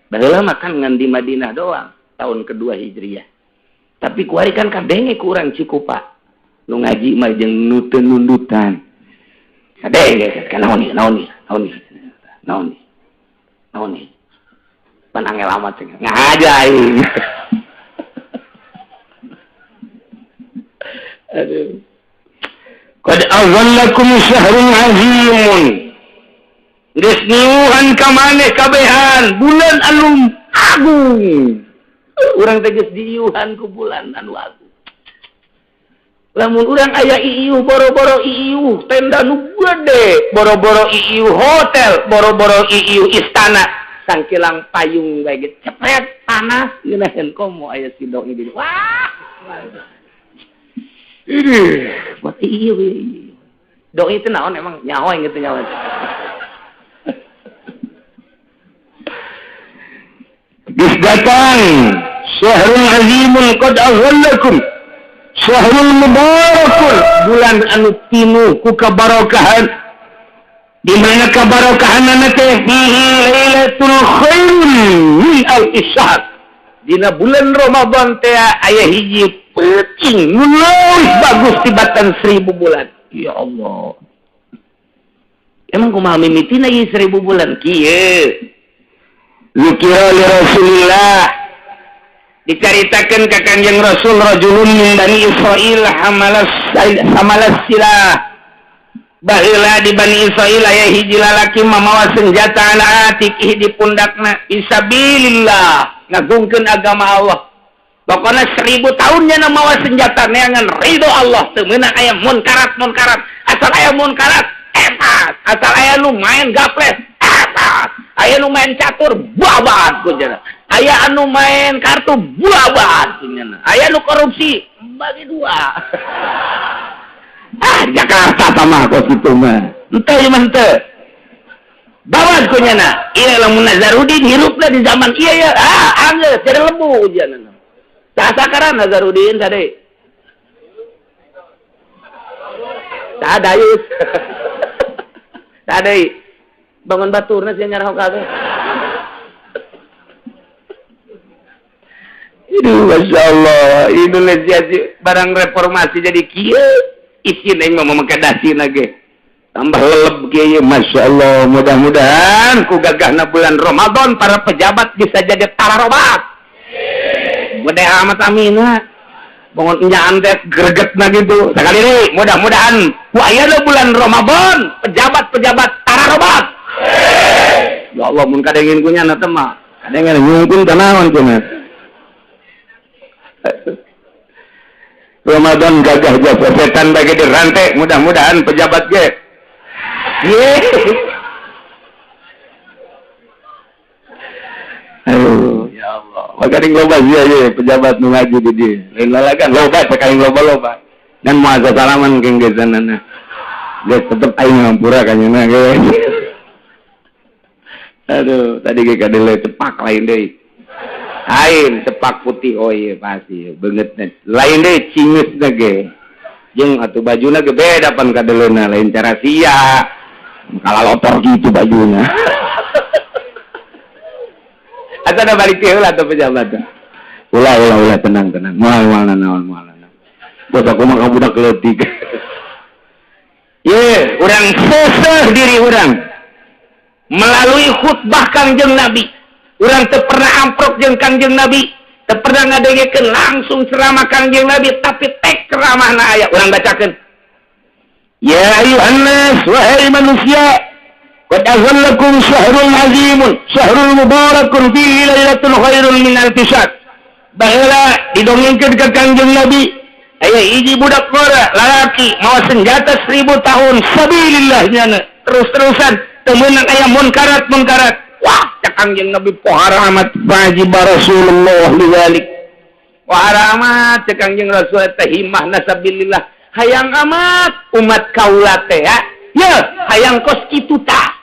Baheula makan ngan di Madinah doang tahun kedua Hijriah. Tapi kuari kan kadenge ku urang Cikupa. Nu ngaji mah jeung nu teu nundutan. Kadenge kan naon ieu, naon ieu, naon ieu, naon ieu. Naon ieu. Pan angel amat cenah. Ngaja aing. Aduh. Qad azallakum syahrun azimun. Geus niuhan ka maneh kabehan bulan anu agung. Urang teh geus diiuhan ku bulan anu agung. Lamun urang aya iiuh boro-boro iiuh tenda nu gede, boro-boro iiuh hotel, boro-boro iiuh istana, sangkilang payung bae ge cepet panas ngeunaheun komo aya sidong di. Wah. Ini buat iyo. Doi itu naon emang nyawa yang gitu nyawa. Geus datang syahrul azimun qad azallakum syahrul mubarakun, bulan anu pinuh ku kabarokahan. Di mana kabarokahanana teh? Fihi lailatul khairun min alfi syahr. Dina bulan Ramadan teh aya hiji peuting nu leuwih bagus tibatan 1000 bulan. Ya Allah. Emang kumaha mimitina ieu 1000 bulan? Kieu. Zikira li Rasulillah, dicaritakeun ka Kanjeng Rasul, rajulun min Bani Israil hamalas hamalas silah. Baheula di Bani Israil aya hiji lalaki mamawa senjata ala atiqihi, di pundakna, fisabilillah, ngagungkeun agama Allah. Pokoknya 1000 tahun nya mawa senjata neangan ridho Allah. Teu meunang aya munkarat munkarat, asal aya munkarat epat, asal aya nu main gaples epat, aya nu main catur babat kunyana, aya anu main kartu babat kunyana, aya nu korupsi bagi dua. Ah, Jakarta sama kos itu mah ente mah ente babat kunyana. Iya, lamun Nazarudin hirupna di zaman iya ya, ah, anggeus jadi lebu ujian. Sakaran Nazarudin tadi tak ada yus tak ada bangun baturna sih nyarah kabeh. Aduh, Masya Allah, Indonesia barang reformasi jadi kieu. Isin aing mah make dasi ge tambah leleb kieu. Masya Allah, mudah-mudahan ku gagahna bulan Ramadan para pejabat bisa jadi tararobat. Gede amat amina bangun enyaan teh gregetna gitu. Sekali deui, mudah-mudahan ku ayeuna bulan Ramadan pejabat-pejabat tararobat. Ya Allah, mun kadengin ku nyana teh mah kadengin nyungkun tanaon kuna. Ramadan gagah jasa setan bagi dirantai, mudah-mudahan pejabat ge. Aduh, ya Allah. Maka ding loba sih ya pejabat nu ngaji di dieu. Lain lalagan loba sekali loba-loba. Dan moal salaman keng geus sanana. Geus tetep aing ngampura ka nya ge. Aduh, tadi ge kadele cepak lain deui. Lain cepak putih, oh iya pasti beungeut lain deui cingeus ge. Jeung atuh bajuna ge beda pan kadeleuna, lain cara sia. Kalalotor gitu bajuna. Atau ada balik heula atuh pejabat. Ulah ulah ulah, tenang tenang. Moal moal naon moal naon. Bos aku mah ka budak leutik. Ye, urang seseh diri urang melalui khutbah Kangjeng Nabi. Urang teu pernah amprok jeung Kangjeng Nabi, teu pernah ngadengekeun langsung ceramah Kangjeng Nabi, tapi tek ceramahna aya urang bacakeun. Ya ayuhan nas, wahai manusia, qad azallakum syahrul azimun, syahrul mubarakun fihi lailatul khairun min alfi syahr. Baheula didongengkeun ka Kangjeng Nabi, aya hiji budak ngora lalaki mawa senjata 1000 tahun sabilillah nyana terus-terusan teu meunang aya munkarat munkarat. Wah, cak Kangjeng Nabi, pohara amat. Wajib Rasulullah lidzalik. Pohara amat cek Kangjeng Rasul teh himahna sabilillah. Hayang amat umat kaula teh ya, hayang kos kitu tah,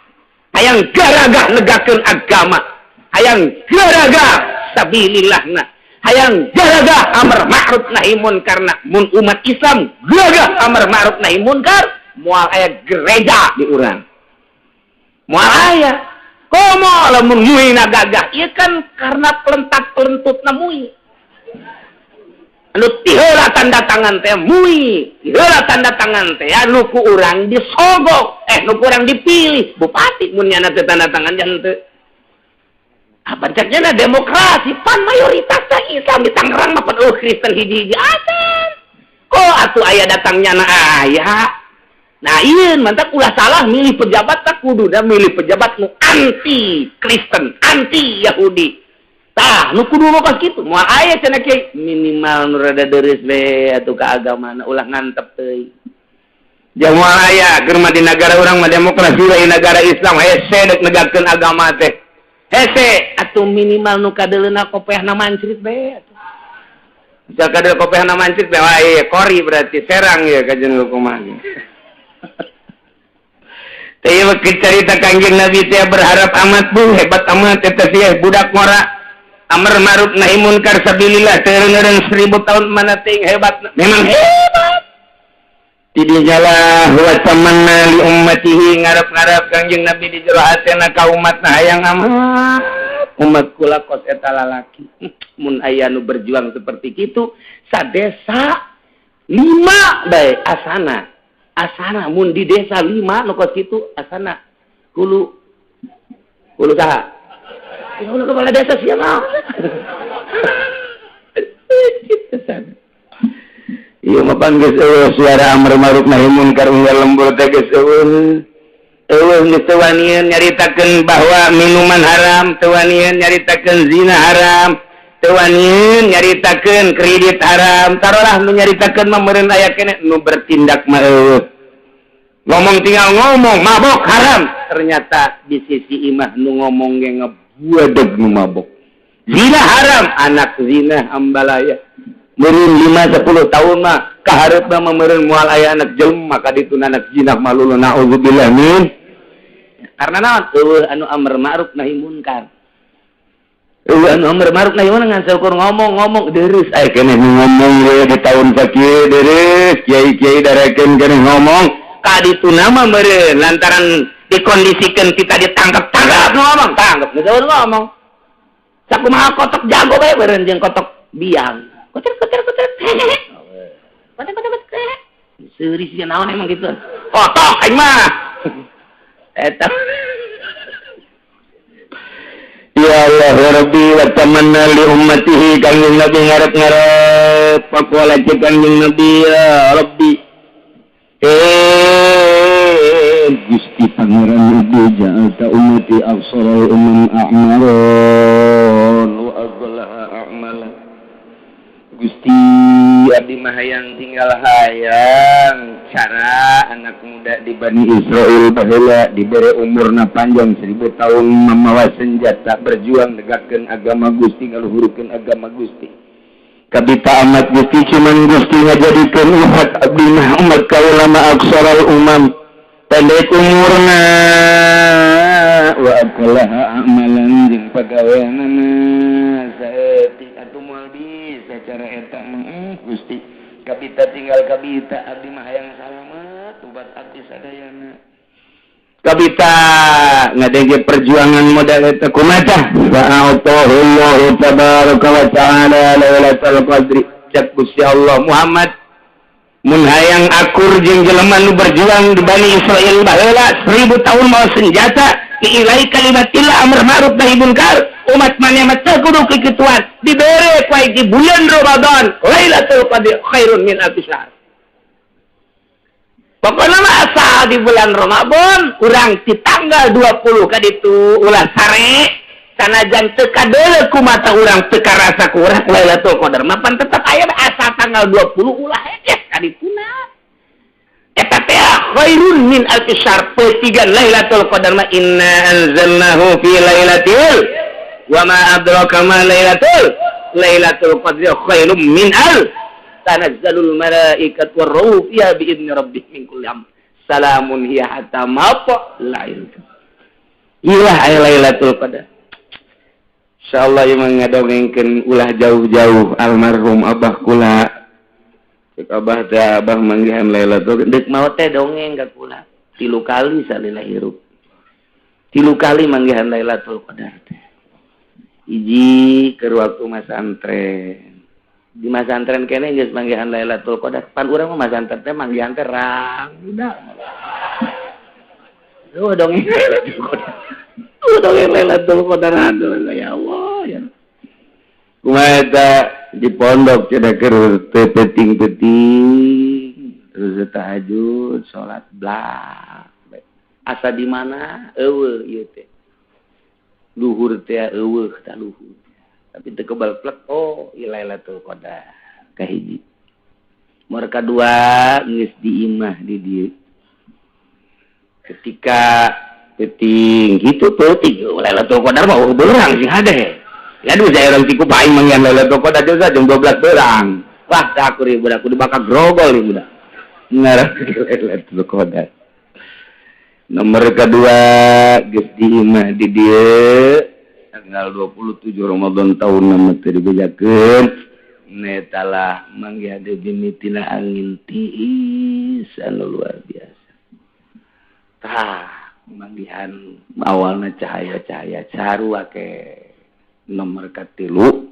hayang garagah negakeun agama, hayang garagah sabilillahna, hayang garagah amar ma'ruf nahi munkarna. Mun umat Islam gagah amar ma'ruf nahi munkar, moal aya gereja di urang, moal aya. Komo lamun muina gagah ieu kan karena pelentat-pelentutna mui anu tiheula tanda tangan teh mui, tiheula tanda tangan teh anu ku urang disogok, nu ku urang dipilih bupati. Mun nyana teh tanda tangan jangan teu apa ceknya demokrasi, pan mayoritas teh Islam di Tangerang mah, pan Kristen hiji-hiji acan. Kok atuh aya datangnya na aya. Nah, iya mantap, ulah salah milih pejabat, tak kudu dah milih pejabat nu anti Kristen, anti Yahudi. Tah, nu kudu mah pas kitu. Moal aya cenah kiai, minimal nu rada deureuh we atuh ka agamana, ulah ngantep teuing. Jeung moal aya keur mah di negara urang mah demokrasi lain negara Islam, hese deuk negakeun agama teh. Hese atuh minimal nu kadeuleuna kopeahna mancrit bae atuh. Misal kadeul kopeahna mancrit bae, wah ieu kori berarti serang ya kajen kumaha. Teh cerita Kangjeng Nabi teh berharap amat bu, hebat amat eta sih budak ngora amar ma'ruf nahi munkar sabilillah teu 1000 tahun mana ting hebat, memang hebat. Tidinyalah wa tamanna li ummatihi, ngarep-ngarep Kangjeng Nabi di jero hatena ka umatna, hayang amat umat kula kos eta lalaki. Mun aya nu berjuang seperti kitu sadesa lima bae, asana asana mun di desa lima nu kos kitu, asana hulu hulu saha? Ya, hulu kepala desa siapa gitu sana. Iya mah pan geus euweuh suara amar ma'ruf nahi munkar unggal lembur teh, geus euweuh euweuh, geus teu wanian nyaritakeun bahwa minuman haram, teu wanian nyaritakeun zina haram, teu wanian nyaritakeun kredit haram. Tarolah nu nyaritakeun mah meureun aya keneh, nu bertindak mah euweuh. Ngomong tinggal ngomong mabok haram, ternyata di sisi imah nu ngomong ge ngebuadeg nu mabok. Zina haram, anak zina ambalaya. Meureun 5 10 tahun mah kaharep mah meureun moal aya anak jelema ka ditu, anak zina malulu, naudzubillah min. Karena naon? Euweuh anu amar ma'ruf nahi munkar, euweuh anu amar ma'ruf nahi munkar, ngan saukur ngomong-ngomong deres aya keneh nu ngomong we di tahun sakieu, deres kiai-kiai darekeun keneh ngomong ka ditu nama meureun lantaran dikondisikan kita ditangkap-tangkap, ngomong tangkap, geus ngomong sakumaha kotok jago bae meureun jeung kotok biang koter koter koter koter koter koter seuri sia, naon emang gitu kotok aing mah eta. Ya Allah ya Rabbi, wa tamanna li ummatihi, Kangjeng Nabi ngarep-ngarep. Faqala, cek Kangjeng Nabi, ya Rabbi, eh Gusti Pangeran Ibu, ja'alta ummati aqsaral umam a'maron wa aqlaha a'mala. Gusti, abdi mah hayang tinggal hayang cara anak muda di Bani Israel baheula dibere umurna panjang 1000 tahun, mamawa senjata berjuang negakkeun agama Gusti, ngaluhurkeun agama Gusti. Kabita amat Gusti, cuman Gusti ngajadikeun umat abdi mah, umat kaula mah aqsaral umam, pendek umurna, wa aqallaha amalan, jeung pagaweanana saeutik. Atuh moal bisa cara eta mah, Gusti. Kabita tinggal kabita abdi mah hayang salamet umat abdi sadayana. Kabita ngadenge perjuangan modal eta kumaha, fa'atahullahu tabaraka wa ta'ala lailatul qadri. Cek Gusti Allah, Muhammad, mun hayang akur jeung jelema nu berjuang di Bani Israel baheula 1000 tahun mawa senjata i'lai kalimatillah, amar ma'ruf nahi munkar, umat maneh mah teu kudu kikituan, dibere ku di bulan Ramadan Lailatul Qadri khairun min alfi syahr. Pokoknya mah asal di bulan Ramadan urang di tanggal 20 kaditu ulah sare, sanajan teu kadeuleu ku mata urang, teu karasa ku urang, Lailatul Qadar mah pan tetep aya. Asal tanggal 20 ulah hese kadituna, eta teh khairun min alfi syahr. Petigan Lailatul Qadar mah inna anzalnahu fi lailatul, wa ma adraka ma lailatul qadri, khairum min al tanazzalul malaikatu warruhu fiha bi idni rabbihim min kulli amr, salamun hiya hatta matla'il. Ilah aya Lailatul Qadar. Insyaallah ieu mah ngadongengkeun ulah jauh-jauh, almarhum abah kula. Cek abah teh, abah manggihan Lailatul deuk maot teh dongeng ka kula tilu kali salila hirup, tilu kali manggihan Lailatul Qadar teh. Hiji keur waktu masantren, di masantren kene geus manggihan Lailatul Qadar. Pan urang mah masantren teh manggihan teh rang udah. Oh, dongeng Lailatul Qadar. Oh, dongeng Lailatul Qadar, aduh ya Allah ya. Kumaha eta di pondok cenah keur teu peuting-peuting terus tahajud salat blak. Asa di mana euweuh ieu teh. Luhur teh euweuh tah luhur. Tapi teu kebal plek, oh ieu Lailatul Qadar kahiji. Nomor kadua geus di imah di dieu. Ketika peuting gitu peuting Lailatul Qadar mah beurang sing hade. Ya aduh, saya orang tiku paing manggihan Lailatul Qadar juga jam 12 berang. Wah, aku ribu budak kudu bakal grogol nih budak. Ngarah Lailatul Qadar. Nomor kedua geus di imah di dieu tanggal 27 Ramadan tahun nama teu dibejakeun, netalah manggihan deui mimitina angin tiis. Mukjizat luar biasa. Tah, manggihan awalna cahaya-cahaya sarua ke nomor katilu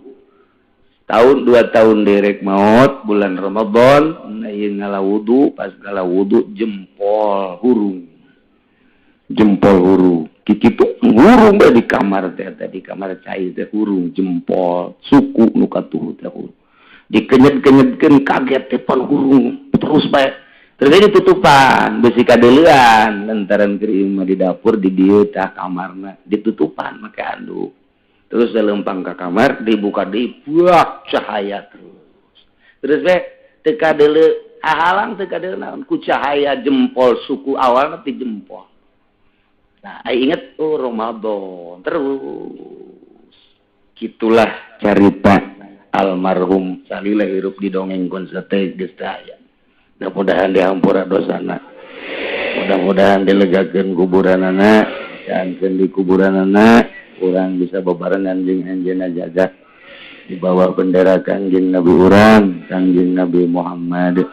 tahun 2 tahun derek maut bulan Ramadan, nah, ngala wudu. Pas ngala wudu, jempol hurung, jempol hurung kitu hurung bae di kamar teh. Di kamar cai teh hurung, jempol suku nu katuhu teh hurung. Dikenyet-kenyetkeun, kaget teh, pan hurung terus bae. Terus ditutupan besi kadeuleuan lantaran keur imah di dapur di dieu. Tah, kamarna ditutupan make anduk. Terus lempang ke kamar, dibuka, dibuak cahaya terus terus be teu kadeuleu halang, teu kadeuleu naon ku cahaya jempol suku awal ti jempol. Nah, inget, oh, Ramadan terus. Gitulah cerita almarhum salila hirup di dongeng sate geus aya. Mudah-mudahan dihampura dosana, mudah-mudahan dilegakeun kuburanana, jangan di kuburanana urang bisa bebarengan jeung anjeunna jaga di bawah bendera Kangjeng Nabi urang, Kangjeng Nabi Muhammad.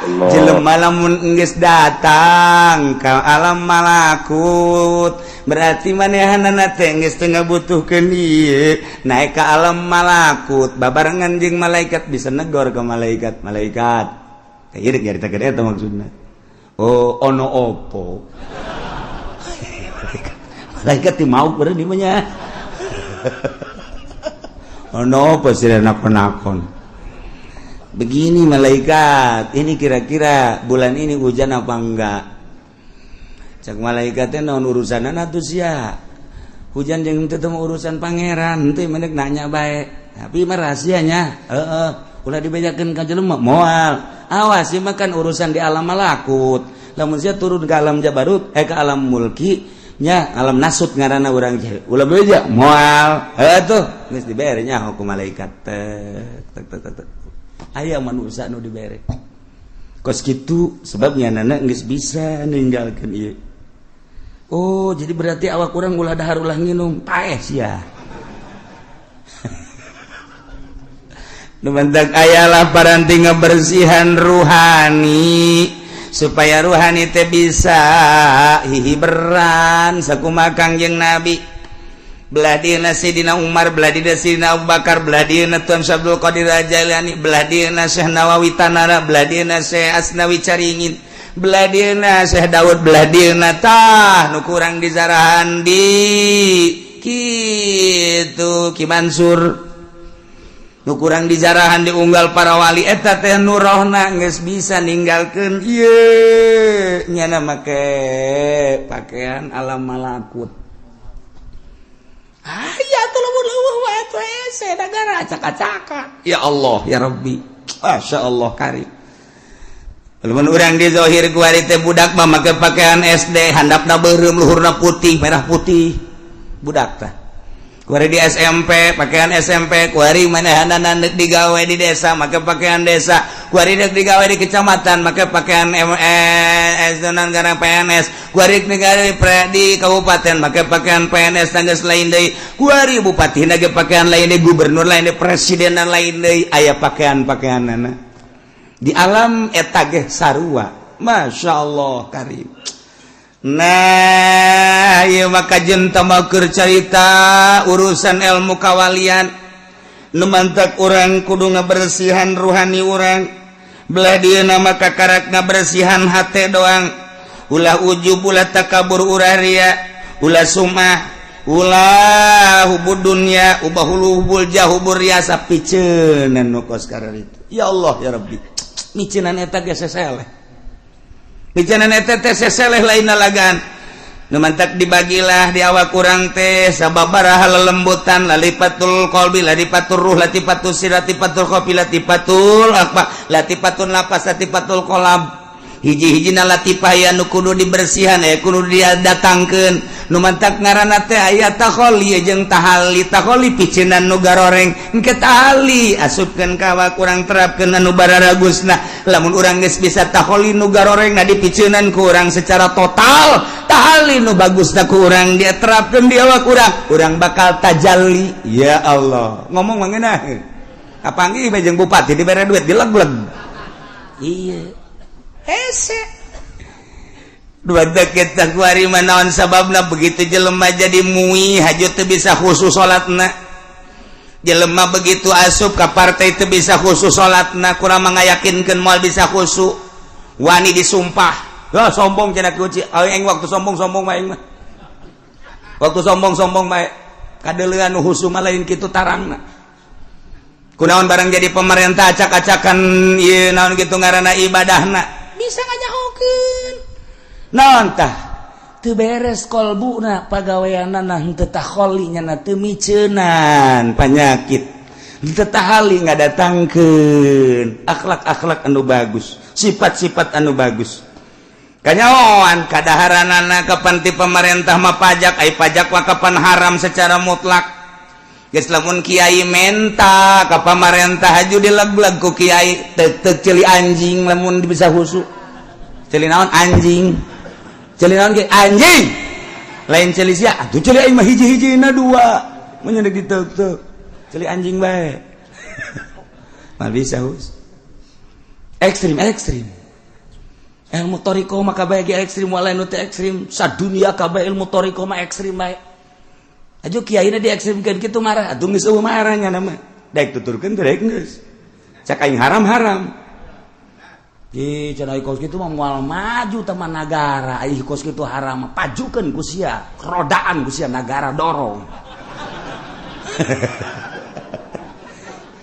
Allah. Jelema lamun geus datang ka alam malakut, berarti manehanana teh geus teu ngabutuhkeun ieu. Naik ka alam malakut babarengan jeung malaikat, bisa negor ke malaikat. Malaikat teh ieu nyaritakeun eta maksudna. Oh, ono opo? Malaikat teh mau beureun di mah. Ono opo sih nakon-nakon? Begini, malaikat, ini kira-kira bulan ini hujan apa enggak? Cek malaikatnya, naon urusan atuh sia? Hujan jeung teu urusan Pangeran teh, mendek nanya bae. Tapi mah rahasianya, heeh, ulah dibejakeun ka jelema. Moal, awas, ieu mah kan urusan di alam malakut. Lamun sia turun ke alam jabarut, eh, ke alam mulki nya, alam nasut ngaranna urang, ulah beja. Moal, heuh tuh geus dibere nya hukum malaikat. Tek tek tek tek, aya manusia nu dibere kos kitu, sebabnya nana geus bisa ninggalkeun ieu. Oh, jadi berarti awak urang ulah dahar, ulah nginum, paeh sia. Nu mantak ayalah paranti ngebersihan ruhani supaya ruhani teh bisa hihiberan sakumaha Kangjeng Nabi. Belah dieuna Sidina Umar, belah dieuna Sidina Abu Bakar, belah dieuna Tuan Abdul Qadir Jailani, belah dieuna Syekh Nawawi Tanara, belah dieuna Syekh Asnawi Caringin, belah dieuna Syekh Daud, belah dieuna tah nu kurang dizarahan di kitu Ki Mansur, nu kurang dijarahan diunggal para wali eta teh nurohna geus bisa ninggalkeun ieu, nyana make pakaian alam malakut. Aya tuh lamun leuweuh wae tuh hese negara acak-acakan. Ya Allah, ya Rabbi. Masya Allah karim. Lamun urang di zahir kuari teh budak mah make pakaian SD, handapna beureum, luhurna putih, merah putih. Budak tah. Kuari di SMP, pakaian SMP, kuari manehanana deuk digawe di desa, make pakaian desa, kuari deuk digawe di kecamatan, make pakaian MS dan garang PNS, kuari digawe di kabupaten, make pakaian PNS tanggas lain deui, kuari bupati ge pakaian lain deui, gubernur lain deui, presiden lain deui, aya pakaian-pakaianana. Di alam eta ge sarua. Masya Allah karim. Nah, ieu maka jenta keur carita urusan ilmu kawalian. Nu mantak urang kudu ngabersihan ruhani urang. Belah dieuna maka karak ngabersihan hate doang. Ulah ujub, ulah takabur, ulah ria, ulah sumah, ulah hubud dunya, ubah hulu hubul jah, hubur riasa, piceunan nu kos itu. Ya Allah ya Rabbi. Miceunan eta ge seseleh. Bicanan eta teh seseleh, lain lalagan. Nu mantak dibagilah di awak kurang teh sababaraha lelembutan: latifatul qalbi, latifatul ruh, latifatul sir, latifatul khofi, latifatul apa, latifatun lapas, latifatul qalb. Hiji-hijina latifah ya nu kudu dibersihan ya, kudu didatangkeun. Nu mantak ngaranna teh aya takholi jeung tahalli. Takholi piceunan nu garoreng, engke tahalli asupkeun ka awak urang, terapkeun anu bararagusna. Lamun urang geus bisa takholi nu garoreng na dipiceunan ku urang secara total, tahalli nu bagusna ku urang dia terapkeun di awak urang, urang bakal tajalli. Ya Allah, ngomong mah ngeunah. Kapanggih bae jeung bupati, dibere duit dileg-leg. Iya. Hese dua kita kuari manaon sababna begitu jelema jadi mui haju teu bisa khusus salatna. Jelema begitu asup ka partai teu bisa khusus salatna, kurang mengayakinkeun moal bisa khusyuk. Wani disumpah. Ya sombong cenah kunci. Aing waktu sombong-sombong mah aing mah. Waktu sombong-sombong mah kadeuleuan nu khusyuk mah lain kitu tarangna. Kunaon barang jadi pemerintah acak-acakan ieu naon kitu ngaranna ibadahna. Bisa nganyahokeun. Naon tah? Teu beres kolbuna pagaweanana henteu takholi nya teu miceunan panyakit. Henteu tahali ngadatangkeun akhlak-akhlak anu bagus, sifat-sifat anu bagus. Kanyahoan kadaharanana kapan ti pemerintah mah pajak, ai pajak mah kapan haram secara mutlak. Geus lamun kiai menta ka pamarentah haju dileg-leg ku kiai teuk-teuk ceuli anjing lamun bisa khusyuk. Ceuli naon anjing? Ceuli naon ge anjing? Lain ceuli sia, atuh ceuli aing mah hiji-hijina dua. Mun nya diteuk-teuk. Ceuli anjing bae. Mah bisa hus. Ekstrim ekstrim. Ilmu thoriqoh mah kabeh ge ekstrim, walain nu teu ekstrim sadunia kabeh ilmu thoriqoh mah ekstrim bae. Aju kiaina diekstrimkeun kitu marah, atuh geus eueuh marahnya nama. Daek tuturkeun teh daek geus. Cak aing haram-haram. Ih, cenah kos kitu mah moal maju taman nagara, ai kos kitu haram pajukeun ku sia, rodaan ku sia nagara dorong.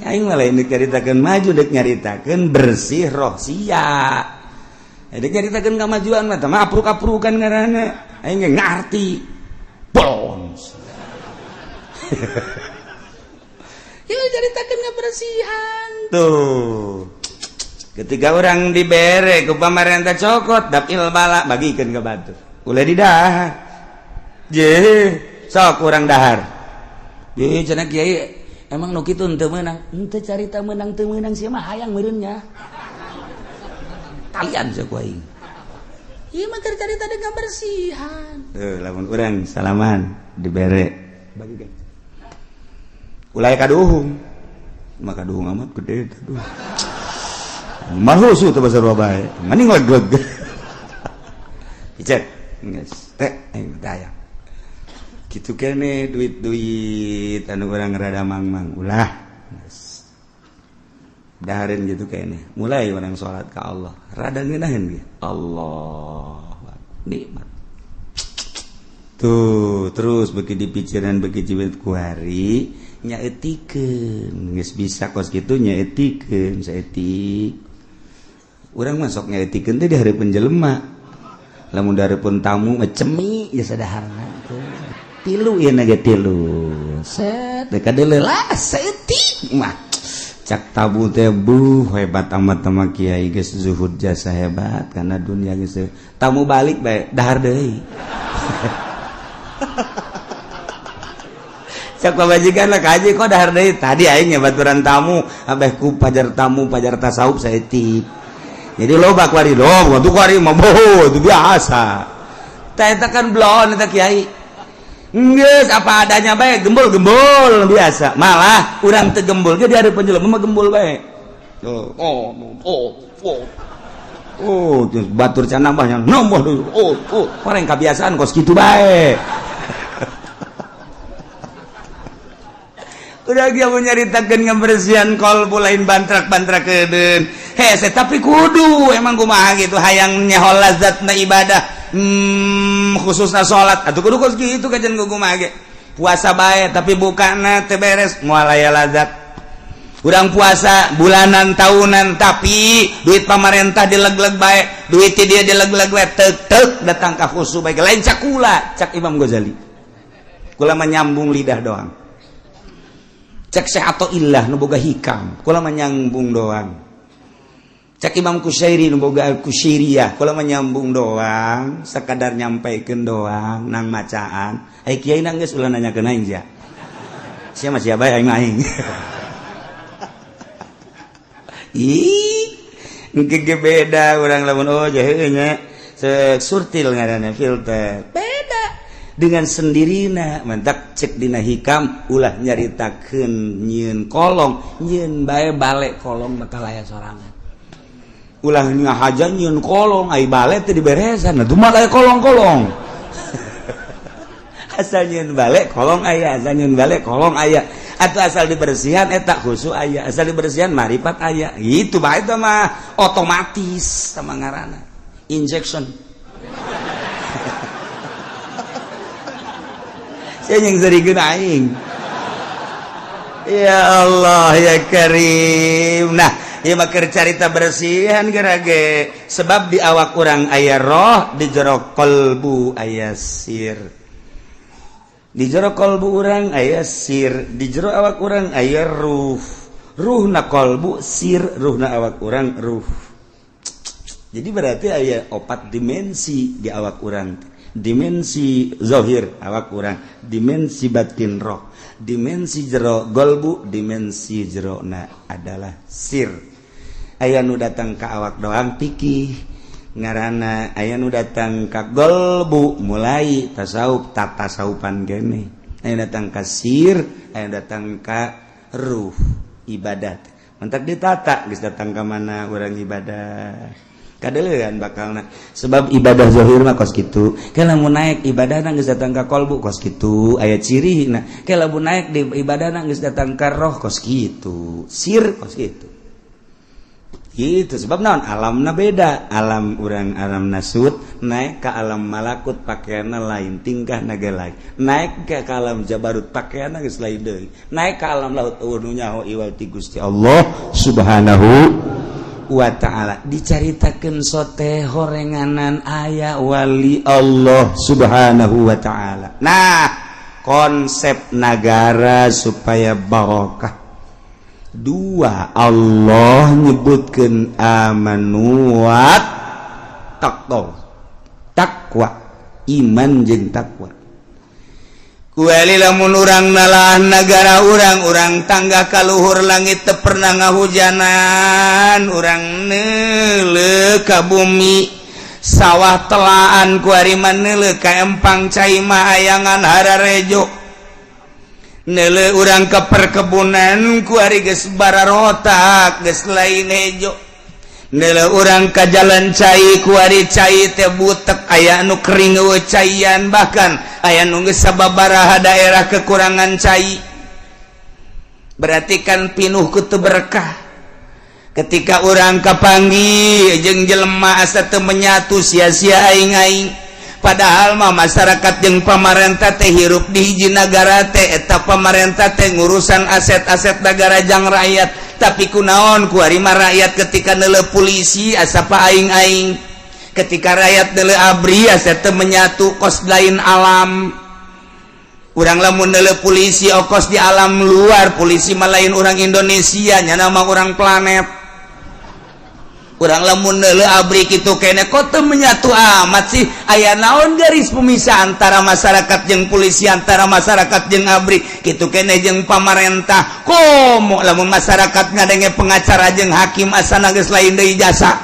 Aing mah lain deuk nyaritakeun maju, deuk nyaritakeun bersih roh sia. Dek nyaritakeun kamajuan mah tah mah apruk-aprukan ngaranna. Aing ge ngarti. Bons. Ya nyaritakeun kebersihan. Tuh. Ketika orang dibere ku pamarentah cokot dapil bala bagikeun ka batur. Ulah didahar. Je, sok urang dahar. Ye cenah kiai emang nu kitu henteu meunang. Henteu carita meunang teu meunang sia mah hayang meureun nya. Kalian ku aing. Ieu mah keur carita dengan kebersihan. Tuh, lamun urang salaman dibere bagikeun. Ulah kaduhung. Maka kaduhung amat gede aduh. Mahusu teu basar bae. Mending leg-leg. Icet. Geus teh aing teh. Kitu kene duit-duit anu urang rada mangmang ulah. Geus. Dahareun gitu kayaknya mulai orang sholat ke Allah rada ngeunaheun ge Allah nikmat tuh terus beki dipikiran beki jiwit kuari nyaetikeun geus bisa kos kitu nyaetikeun saeutik urang masuk nyaetikeun teh di hareupeun jelema lamun di hareupeun tamu mah cemi geus sadaharna tuh tilu ieu na ge tilu set teh kadeuleu lah saeutik mah cak tabu teh buh hebat amat sama kiai geus zuhud jasa hebat karena dunia geus tamu balik bae dahar deui. Cak pamajikan lah kaji kok dahar deui tadi aing baturan tamu abeh ku pajar tamu pajar tasawuf saeutik. Jadi loba kuari loba tuh kuari mah boh itu biasa. Tah eta kan blon eta kiai. Geus apa adanya bae gembul-gembul biasa. Malah urang teu gembul ge di hareupeun jelema mah gembul bae. Oh, oh, oh, oh. Oh, terus batur can nambahnya nambah deui. Oh, oh, orang kebiasaan kos kitu bae. Udah dia mau nyaritakeun ngabersihan kolbu lain bantrak-bantrak kedeun. Hese tapi kudu emang kumaha gitu hayang nyaho lazatna ibadah. Khususnya salat atuh kudu kos kitu kajian kumaha ge. Puasa bae tapi bukana teu beres moal aya lazat. Urang puasa bulanan tahunan tapi duit pamarentah dileg-leg bae, duit dia dileg-leg bae tek-tek datang ka khusu bae lain cakula cak Imam Ghazali. Kula menyambung lidah doang. Cek Syekh Athaillah nu boga hikam, kula menyambung doang. Cek Imam Kusyairi nu boga Al-Kusyairiyah, kula menyambung doang, sekadar nyampaikeun doang nang macaan. Ai kiai nang geus ulah nanyakeun aing sia. Sia mah sia bae aing mah aing. Ih, engke ge beda urang lamun oh jahe nya. Surtil ngaranna filter. Beda dengan sendirina mentak cek dina hikam ulah nyaritakeun nyieun kolong, nyieun bae balik kolong bakal aya sorangan. Ulah ngahaja nyieun kolong, ai bale teh diberesan. Nah, mah aya kolong-kolong. Asal nyieun bale kolong aya, asal nyieun bale kolong aya, atau asal dibersihan eta khusyuk aya, asal dibersihan marifat aya. Itu mah, itu mah otomatis sama ngarana injection. Saya yang serikeun aing. Ya Allah ya Karim. Nah, ieu mah keur carita bersihan gerage, sebab di awak urang aya roh, di jero kolbu aya sir, di jero kolbu urang aya sir, di jero awak urang aya ruh. Ruhna kolbu sir, ruhna awak urang ruh. Jadi berarti aya opat dimensi di awak urang: dimensi zohir awak urang, dimensi batin roh, dimensi jero golbu, dimensi jero na adalah sir. Aya nu datang ke awak doang, pikih ngarana. Aya nu datang ka golbu, mulai tasawuf, tatasawufan gene. Aya datang ka sir, aya datang ka ruh, ibadat. Mentak ditata geus datang ka mana urang ibadah kadelean bakalna, sebab ibadah zahir mah kos kitu. Ke lamun naik ibadah geus datang ka kolbu kos kitu, aya ciri. Nah, ke lamun naik di ibadah geus datang ka roh kos kitu, sir kos kitu gitu. Sebab naon? Alamna beda. Alam urang alam nasut, naik ke alam malakut pakaianna lain, tingkah naga lain. Naik ke alam jabarut pakaianna geus lain deui. Naik ke alam lahut euweuh nu nyaho iwal ti Gusti Allah Subhanahu wa ta'ala. Dicaritakeun sote horenganan aya wali Allah Subhanahu wa ta'ala. Nah, konsep nagara supaya barokah dua, Allah nyebutkan amanu wat taqwa, takwa, iman jeung takwa. Kueli lamun urang nalah nagara urang, urang tangga kaluhur langit teu pernah ngahujanan, urang neuleuh ka bumi, sawah telaan. Kuari mah neuleuh ka empang cai mah ayangan hararejo. Neuleuh urang ke perkebunan, kuari geus bararotak, geus lain hejo. Neuleuh urang ka jalan cai, kuari cai teh butek, aya anu kering, euweuh caian, bahkan aya nu geus sababaraha daerah kekurangan cai. Berarti kan pinuh ku teu berkah. Ketika urang kapanggih jeung jelema asa teu menyatu, sia-sia aing-aing. Padahal mah masyarakat jeung pamarentah teh hirup di hiji nagara teh. Eta pamarentah teh ngurusan aset-aset negara jang rakyat, tapi kunaon kuari mah rakyat ketika neuleuh polisi asa pa aing-aing, ketika rakyat neuleuh ABRI asa teu menyatu, kos lain alam. Urang lamun neuleuh polisi okos di alam luar, polisi mah lain orang Indonesia, nyana mah orang planet. Urang lamun neuleuh ABRI kitu kene, kok teu menyatu amat sih? Aya naon garis pemisah antara masyarakat jeung polisi, antara masyarakat jeung ABRI kitu kene jeung pamarentah? Komo lamun masyarakat ngadenge pengacara jeung hakim asana geus lain deui jasa.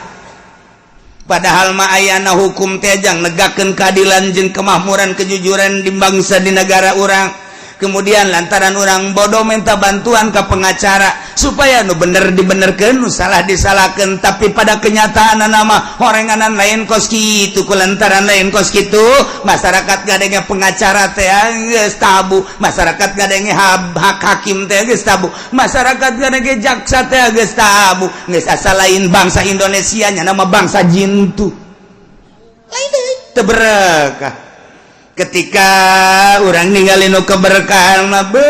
Padahal mah ayana hukum teh jang negakeun keadilan jeung kemakmuran, kejujuran di bangsa, di negara urang. Kemudian lantaran orang bodoh minta bantuan ke pengacara supaya nu bener dibenerkeun, nu salah disalahkan, tapi pada kenyataan nama horenganan lain kos kitu. Ku lantaran lain kos kitu, masyarakat ngadenge pengacara teh geus tabu, masyarakat ngadenge hak hakim teh geus tabu, masyarakat ngadenge jaksa teh geus tabu, geus asa lain bangsa Indonesia nya, nama bangsa jintu lain deui, teu berkah. Ketika orang ninggalin keberkahan mah, be,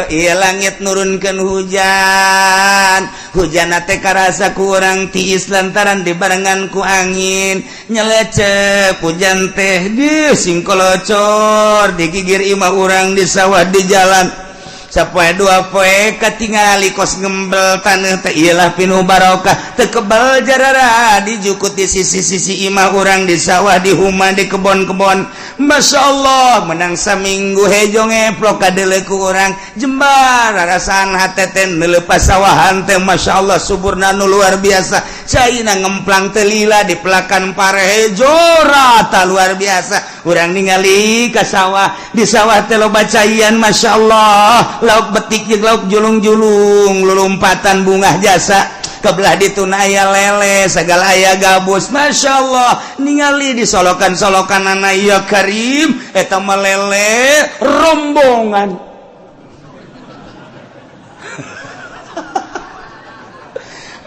iya, langit nurunkan hujan, hujan teh karasa ku urang tiis lantaran dibarengan ku angin nyelecep. Hujan teh di singkolocor di gigir imah urang, di sawah, di jalan. Sapoe dua poe katingali kos ngembel taneuh teh. Iyalah, pinuh barokah, teu kebal jarara dijukut di sisi-sisi imah urang, di sawah, di huma, di kebon-kebon. Masya Allah, menang saminggu hejo ngeplok kadeuleu ku urang jembar rasaan hate teh neuleuh pasawahan teh. Masya Allah, suburna nu luar biasa, caina ngemplang teu lila, di pelakan pare hejo rata, luar biasa. Urang ningali ka sawah, di sawah teh loba caian. Masya Allah, lauk betik jeung lauk julung-julung lulumpatan, bungah jasa. Kebelah dituna aya lele, segala aya gabus. Masya Allah, ningali di solokan-solokan anak, ya Karim, eta mah lele rombongan.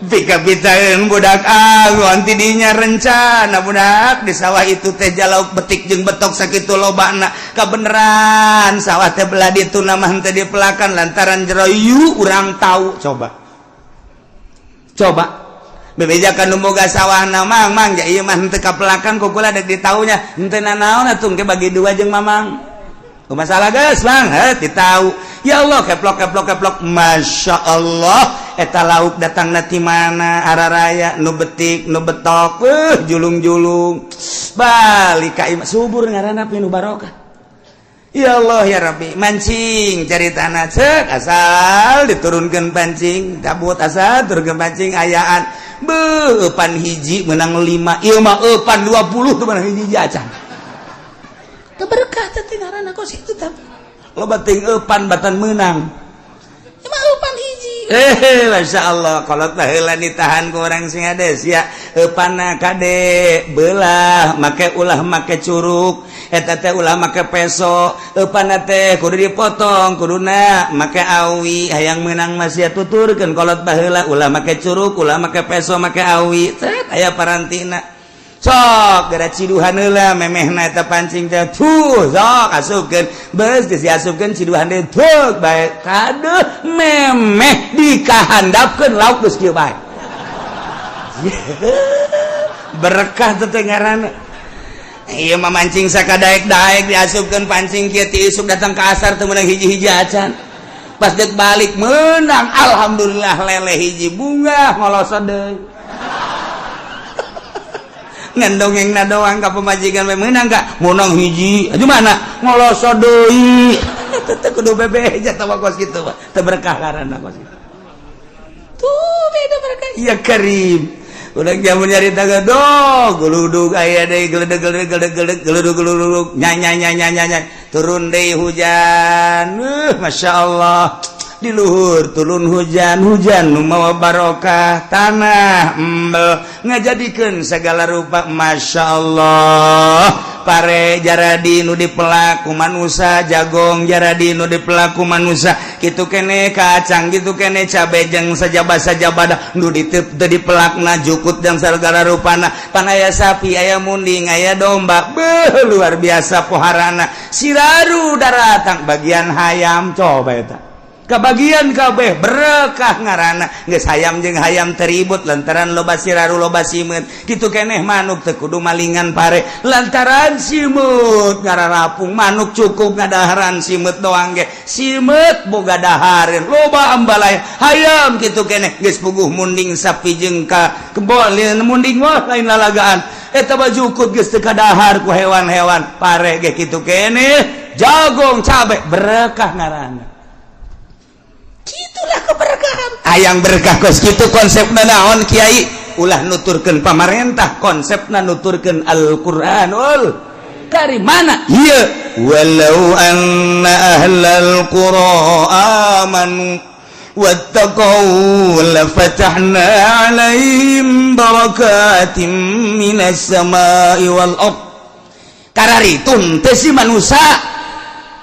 Pika-pitaeun budak angon tidinya rencana budak di sawah itu teh jalauk betik jeung betok sakitu lobana. Kabeneran sawah teh belah ditu mah henteu dipelakan lantaran jero yu urang tahu. Coba coba bebejakan nu boga sawahna, "Mang, Mang, ja ieu mah henteu kapelakan ku kula, dek ditaunya henteu nanaon atuh, engke bagi dua jeung Mamang." Masalah geus, Bang, heh ditau. Ya Allah, keplok keplok keplok, Masya Allah, eta lauk datang ti mana araraya, nu betik nu betok, julung-julung balik ka imah. Subur ngaranna, pinuh barokah. Ya Allah ya Rabbi, mancing cari tanah cek asal diturunkan pancing cabut, asal turunkan pancing ayaan. Beuh, eupan hiji menang 5, ieu mah eupan 20 tuh menang hiji acan. Teu berkah teh ngaranna kos itu, tapi loba teuing eupan batan menang. Ieu mah eupan hiji. Eh, Masya Allah, kolot baheula ditahan ku orang sing hades ya. Eupanna kade belah make, ulah make curuk eta teh, ulah make peso. Eupanna teh kudu dipotong, kuduna make awi. Hayang menang masih tuturkeun kolot baheula, ulah make curuk, ulah make peso, make awi. Cet, aya parantina, sok gara ciduhan heula memehna eta pancing teh. Tuh, sok asupkeun, beus geus diasupkeun, ciduhan deui, tuh bae kadeuh memeh dikahandapkeun lauk geus kieu bae. Berkah teh teh ngaranna. Ieu mah mancing sakadaek-daek, diasupkeun pancing kieu ti isuk datang ke asar teu meunang hiji-hiji acan. Pas dek balik menang, alhamdulillah, lele hiji. Bunga ngolosot deui, ngan dongeng na doang ka pemajikan we. Menang gak? Menang hiji. Aduh, mana ngolosot deui. Teu kudu bebeja teh kos kitu mah, teu berkah ngaranna kos kitu. Tuh beda berkah. Ya Karim, udah jamun nyarita gedog geludug aya deui, geledeg geledeg geledeg geledeg geludug geludug, nya nya nya nya nya, turun deui hujan. Masya Allah, di luhur turun hujan, hujan nu mawa barokah, tanah embel ngajadikeun segala rupa. Masya Allah, pare jaradi nu dipelak ku manusa, jagong jaradi nu dipelak ku manusa, kitu kene kacang, kitu kene cabe jeung sajaba-sajabada nu ditep teu dipelakna, jukut jeung segala rupana. Pan aya sapi, aya munding, aya domba. Beuh, luar biasa poharana. Siraru daratang bagian hayam, coba eta kebagian kabeh. Berkah ngaranna. Geus hayam jeung hayam teribut lantaran loba siraru, loba simeut. Kitu keneh manuk, teu kudu malingan pare lantaran simeut ngararapung. Manuk cukup ngadaharan simeut doang ge, simeut boga dahareun, loba ambalaya. Hayam kitu keneh. Geus puguh munding, sapi jeung ka kebo munding, wah, lain lalagaan eta. Bajukut geus teu kadahar ku hewan-hewan. Pare ge kitu keneh, jagong, cabe. Berkah ngaranna. Itulah keberkahan. Hayang berkah kos kitu konsepna naon, Kiai? Ulah nuturkeun pamarentah, konsepna nuturkeun Al-Qur'anul Karim. Mana ieu? Walau anna ahlal qura amanu wattaqau lafatahna alaihim barakatim minas samai wal ard. Kararitun teh si manusia,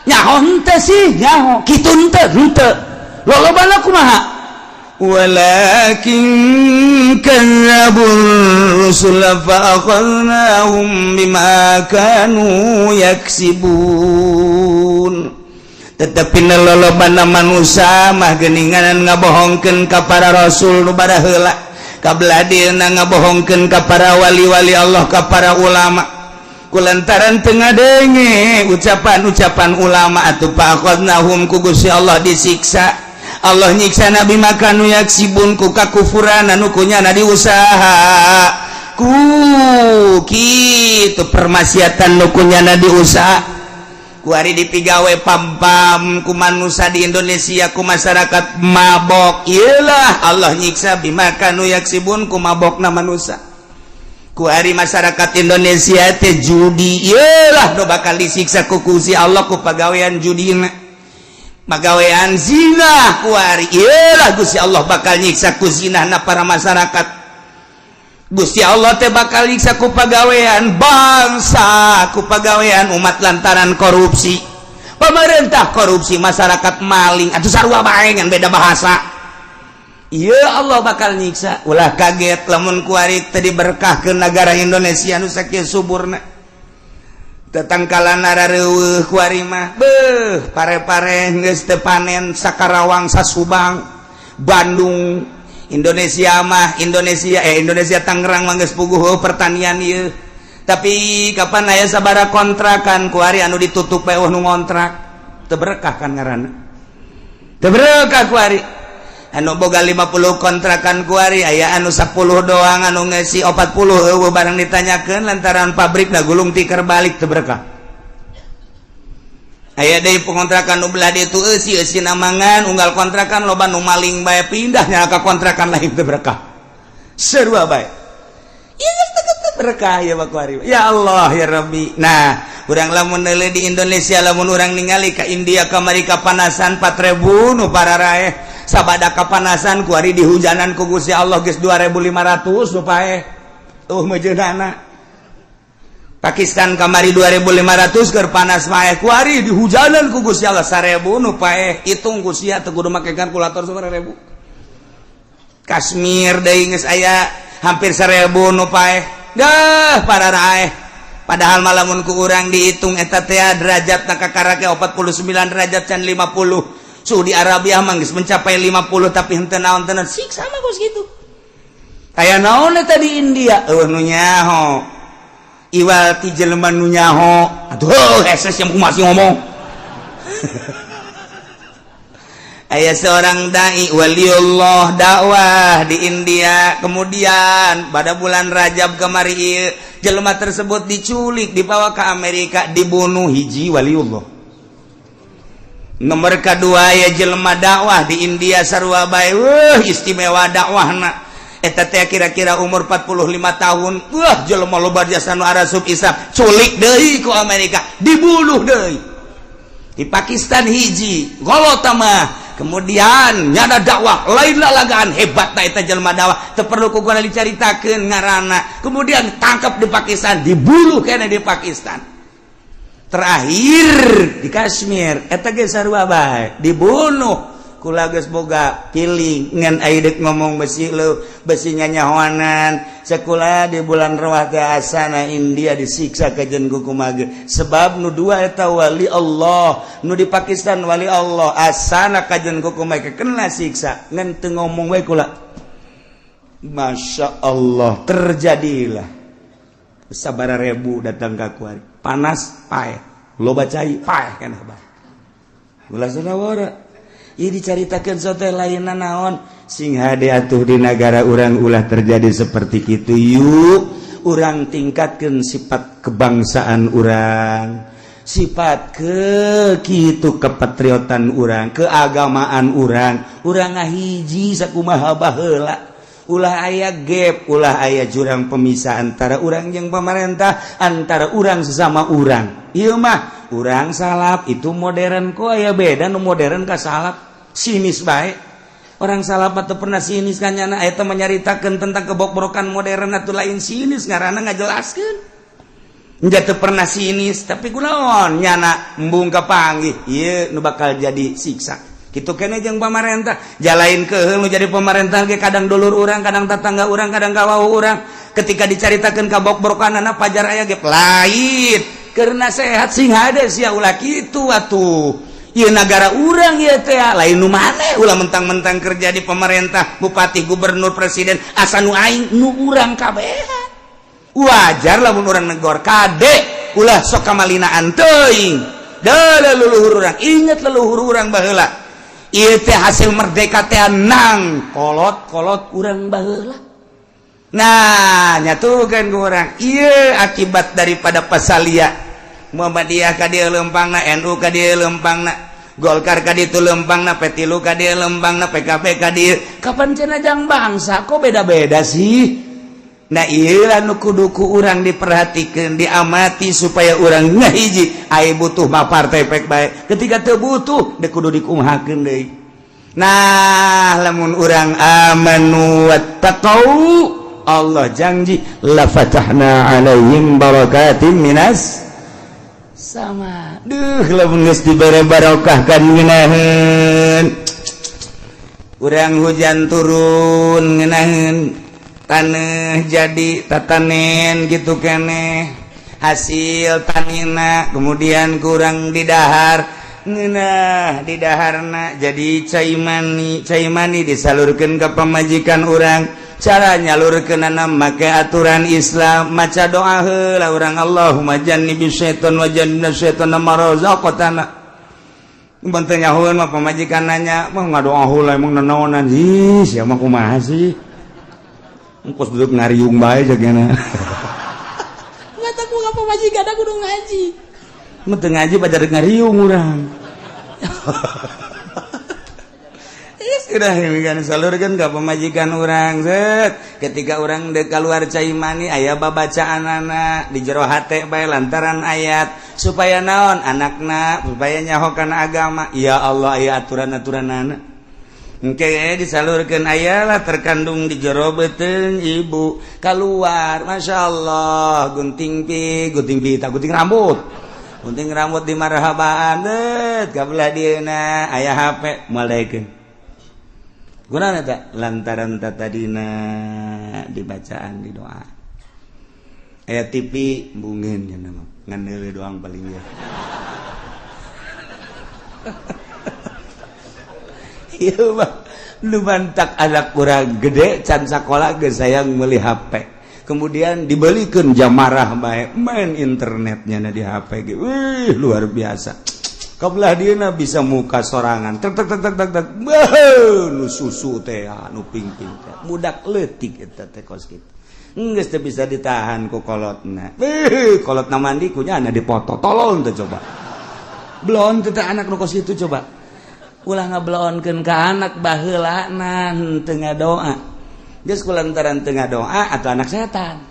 nyaho henteu sih? Nyaho. Kitu henteu? Henteu. Lolobana kumaha? Walakin kadzdzabur rusul fa akhadnahum bima kanu yaksibun. Tetapi lolobana manusia mah geninganan ngabohongkeun ka para rasul nu baraheula, kabeladina ngabohongkeun ka para wali-wali Allah, ka para ulama, kulantaran teu ngadenge ucapan-ucapan ulama atuh, fa akhadnahum, ku Gusti Allah disiksa. Allah nyiksa na bima kanu yaksibun, ku kakufuran anu kunyana diusaha, ku kitu permaksiatan nu kunyana diusaha. Kuari dipigawe pam-pam ku manusia di Indonesia, ku masyarakat mabok. Iyalah, Allah nyiksa bima kanu yaksibun, ku mabokna manusia. Kuari masyarakat Indonesia teh judi, iyalah, nu bakal disiksa ku Gusti Allah ku pagawean judina. Magawean zina kuari. Iyalah, Gusti Allah bakal nyiksa ku zina para masyarakat. Gusti Allah teh bakal nyiksa ku pagawean bangsa, ku pagawean umat lantaran korupsi. Pemerintah korupsi, masyarakat maling atau sarua bae, ngan beda bahasa. Iya, Allah bakal nyiksa. Ulah kaget lamun kuari tadi berkah ke negara Indonesia nu sakieu suburna. Tetangkalan rareuweuh kuari mah, beuh, pare-pare geus teu panen Sakarawang, Sasubang, Bandung, Indonesia mah, Indonesia, eh, Indonesia Tangerang mah geus puguh pertanian ieu. Tapi kapan aya sabara kontrakan kuari anu ditutup bae nu ngontrak? Teu berkah kan ngaranna, teu berkah kuari. Anu boga 50 kontrakan kuari aya anu 10 doang, anu ngesi 40 euweuh barang ditanyakeun lantaran pabrik da gulung tikar balik. Teu berkah. Aya deui pengontrakan nu belah ditu eusi eusi namangan unggal kontrakan, loba nu maling bae, pindahnya ka kontrakan lain. Teu berkah, sarua bae. Ieu teu berkah ya kuari. Ya Allah, ya Rabbi. Nah, urang lamun neuleuh di Indonesia, lamun urang ningali ka India kamari kapanasan 4000 nu pararaeh sabada kapanasan, kuari dihujanan ku Gusti Allah geus 2500 nu paeh tuh mejeunana. Pakistan kamari 2500 keur panas mae, kuari dihujanan ku Gusti Allah 1000 nu paeh. Hitung ku sia, teu kudu make kalkulator, 1000. Kashmir deui geus aya hampir 1000 nu paeh dah pararaeh. Padahal malamun ku urang dihitung eta teh derajat na kakarake 49 derajat can 50. Saudi Arabia mah geus mencapai 50, tapi henteu naon tenan siksa mah kos kitu. Aya naon eta di India? Euweuh nu nyaho. Iwal ti jelema nu nyaho. Atuh heuh heses yang masih ngomong. Aya seorang dai waliullah dakwah di India. Kemudian pada bulan Rajab kemari ieu, jelema tersebut diculik, dibawa ke Amerika, dibunuh. Hiji waliullah. Nomor kedua ya jelema dakwah di India sarua bae, wah, istimewa dakwahna eta teh, kira-kira umur 45 tahun. Wah, jelema loba jasa nu arasup Islam, culik deui ku Amerika, dibunuh deui. Di Pakistan hiji golot mah, kemudian nyada dakwah lain lalagaan, hebat na eta jelema dakwah, teu perlu ku gua dicaritakeun ngaranna. Kemudian tangkap di Pakistan, dibunuh kene di Pakistan. Terakhir di Kashmir eta ge sarua bae, dibunuh. Kula geus boga piling ngan ai deuk ngomong besi leu besi nyanyahoanan. Sekolah di bulan Rawah teh asana India disiksa kajen ku kumaha, sebab nu dua eta wali Allah, nu di Pakistan wali Allah, asana kajen ku kumaha kena siksa ngan teu ngomong we kula. Masya Allah, terjadilah sabara ribu datang ka kuari, panas paeh, loba cai paeh kan bae. Ulah sanawara ieu dicaritakeun sote lainna naon. Sing hade atuh di negara urang ulah terjadi seperti itu. Yuk, urang tingkatkan sifat kebangsaan urang, sifat ke kitu kepatriotan urang, keagamaan urang. Urang ngahiji sakumaha baheula. Ulah aya gap, ulah aya jurang pemisah antara urang yang pemerintah, antara urang sesama urang. Ieu mah urang salaf itu modern, kok aya beda nu modern ka salaf? Sinis bae. Orang salaf atau pernah sinis kan nyana eta menyaritakeun tentang kebokbrokan modern atau lain sinis ngaranna, ngajelaskeun. Enggak teu pernah sinis, tapi kunaon nyana embung kapanggih ieu nu bakal jadi siksa gitu kene jeung pamarentah. Jalain ke nu jadi pemerintah ge kadang dulur urang, kadang tetangga urang, kadang kawau urang. Ketika dicaritakeun kabokbrokanana pajar aya ge lain karena sehat. Sing hade sia, ulah kitu atuh. Ieu nagara urang ieu teh, lain nu maneh. Ulah mentang-mentang kerja di pemerintah, bupati, gubernur, presiden, asa nu aing, nu urang kabehan. Wajar lamun urang negor. Kade, ulah sok kamalinaan teuing. Da leluhur urang, inget leluhur urang baheula. Ieu teh hasil merdeka teh nang kolot-kolot urang baheula. Nah, nyatukan ku urang ieu akibat daripada pasalia Muhammadiyah ka dieu lempangna, NU ka dieu lempangna, Golkar ka ditu lempangna, P3 ka dieu lempangna, PKB ka dieu. Kapan cenah jang bangsa, kok beda-beda sih? Nah, ieu nu kudu ku urang diperhatikan, diamati, supaya urang ngahiji ai butuh mah partai pek bae. Ketika teu butuh dek kudu dikumahakeun deui. Nah, lamun urang amanu wattaqau, Allah janji la fatahna alaihim barakatim minas sama. Duh, lamun geus dibere barokah kan ngeunaheun. Urang hujan turun ngeunaheun, tanah jadi tatanen gitu keneh hasil tanina. Kemudian kurang didahar ngeunah, didaharna jadi cai mani. Cai mani disalurkan ke pamajikan urang. Cara nyalurkeunana make aturan Islam, maca doa heula urang, Allahumma jannibis syaiton wa jannibna syaiton ma razaqtana. Mun teu nyahoeun mah pamajikan nanya mah, ngadoa heula emang nanaonan? Ih, sia mah kumaha sih? Engkos duduk ngariung bae jagana. Nggak tahu apa pamajikan aku kudu ngaji. Mun teu ngaji pada ngariung urang. Sudah demikian, salurkan ke pemajikan urang. Set, ketika urang dek keluar cai mani, aya babacaan anak di jero hate bae lantaran ayat supaya naon anakna supaya nyahokan agama. Ya Allah, aya aturan-aturan anak. Engke disalurkan, ayalah terkandung di jero beuteung ibu keluar. Masya Allah, gunting pi gunting pi tak gunting rambut, gunting rambut di marhabaan. Det kabelah dieuna aya HP moal daekeun. Guna tak lantaran tadina dibacaan di doa. Aya TV bungin nya mah ngan doang paling ya. Ieu mah nu mantak anak kurang gede can sakola geus sayang meuli HP. Kemudian dibelikeun jam marah bae main internetnya na di HP ge. Wih, luar biasa. Kabelah dieuna bisa muka sorangan. Tek tek tek tek tek tek. Beuh, nu susu teh nu ping-ping teh. Budak leutik eta teh kos kitu. Geus teu bisa ditahan ku kolotna. Beuh, kolotna mandi kunyana dipoto. Tolol teh coba. Belon teh anak nu kos kitu coba. Ulah ngabelonkeun ka anak baheulana teu ngadoa. Geus kulantaran teu ngadoa atau anak setan.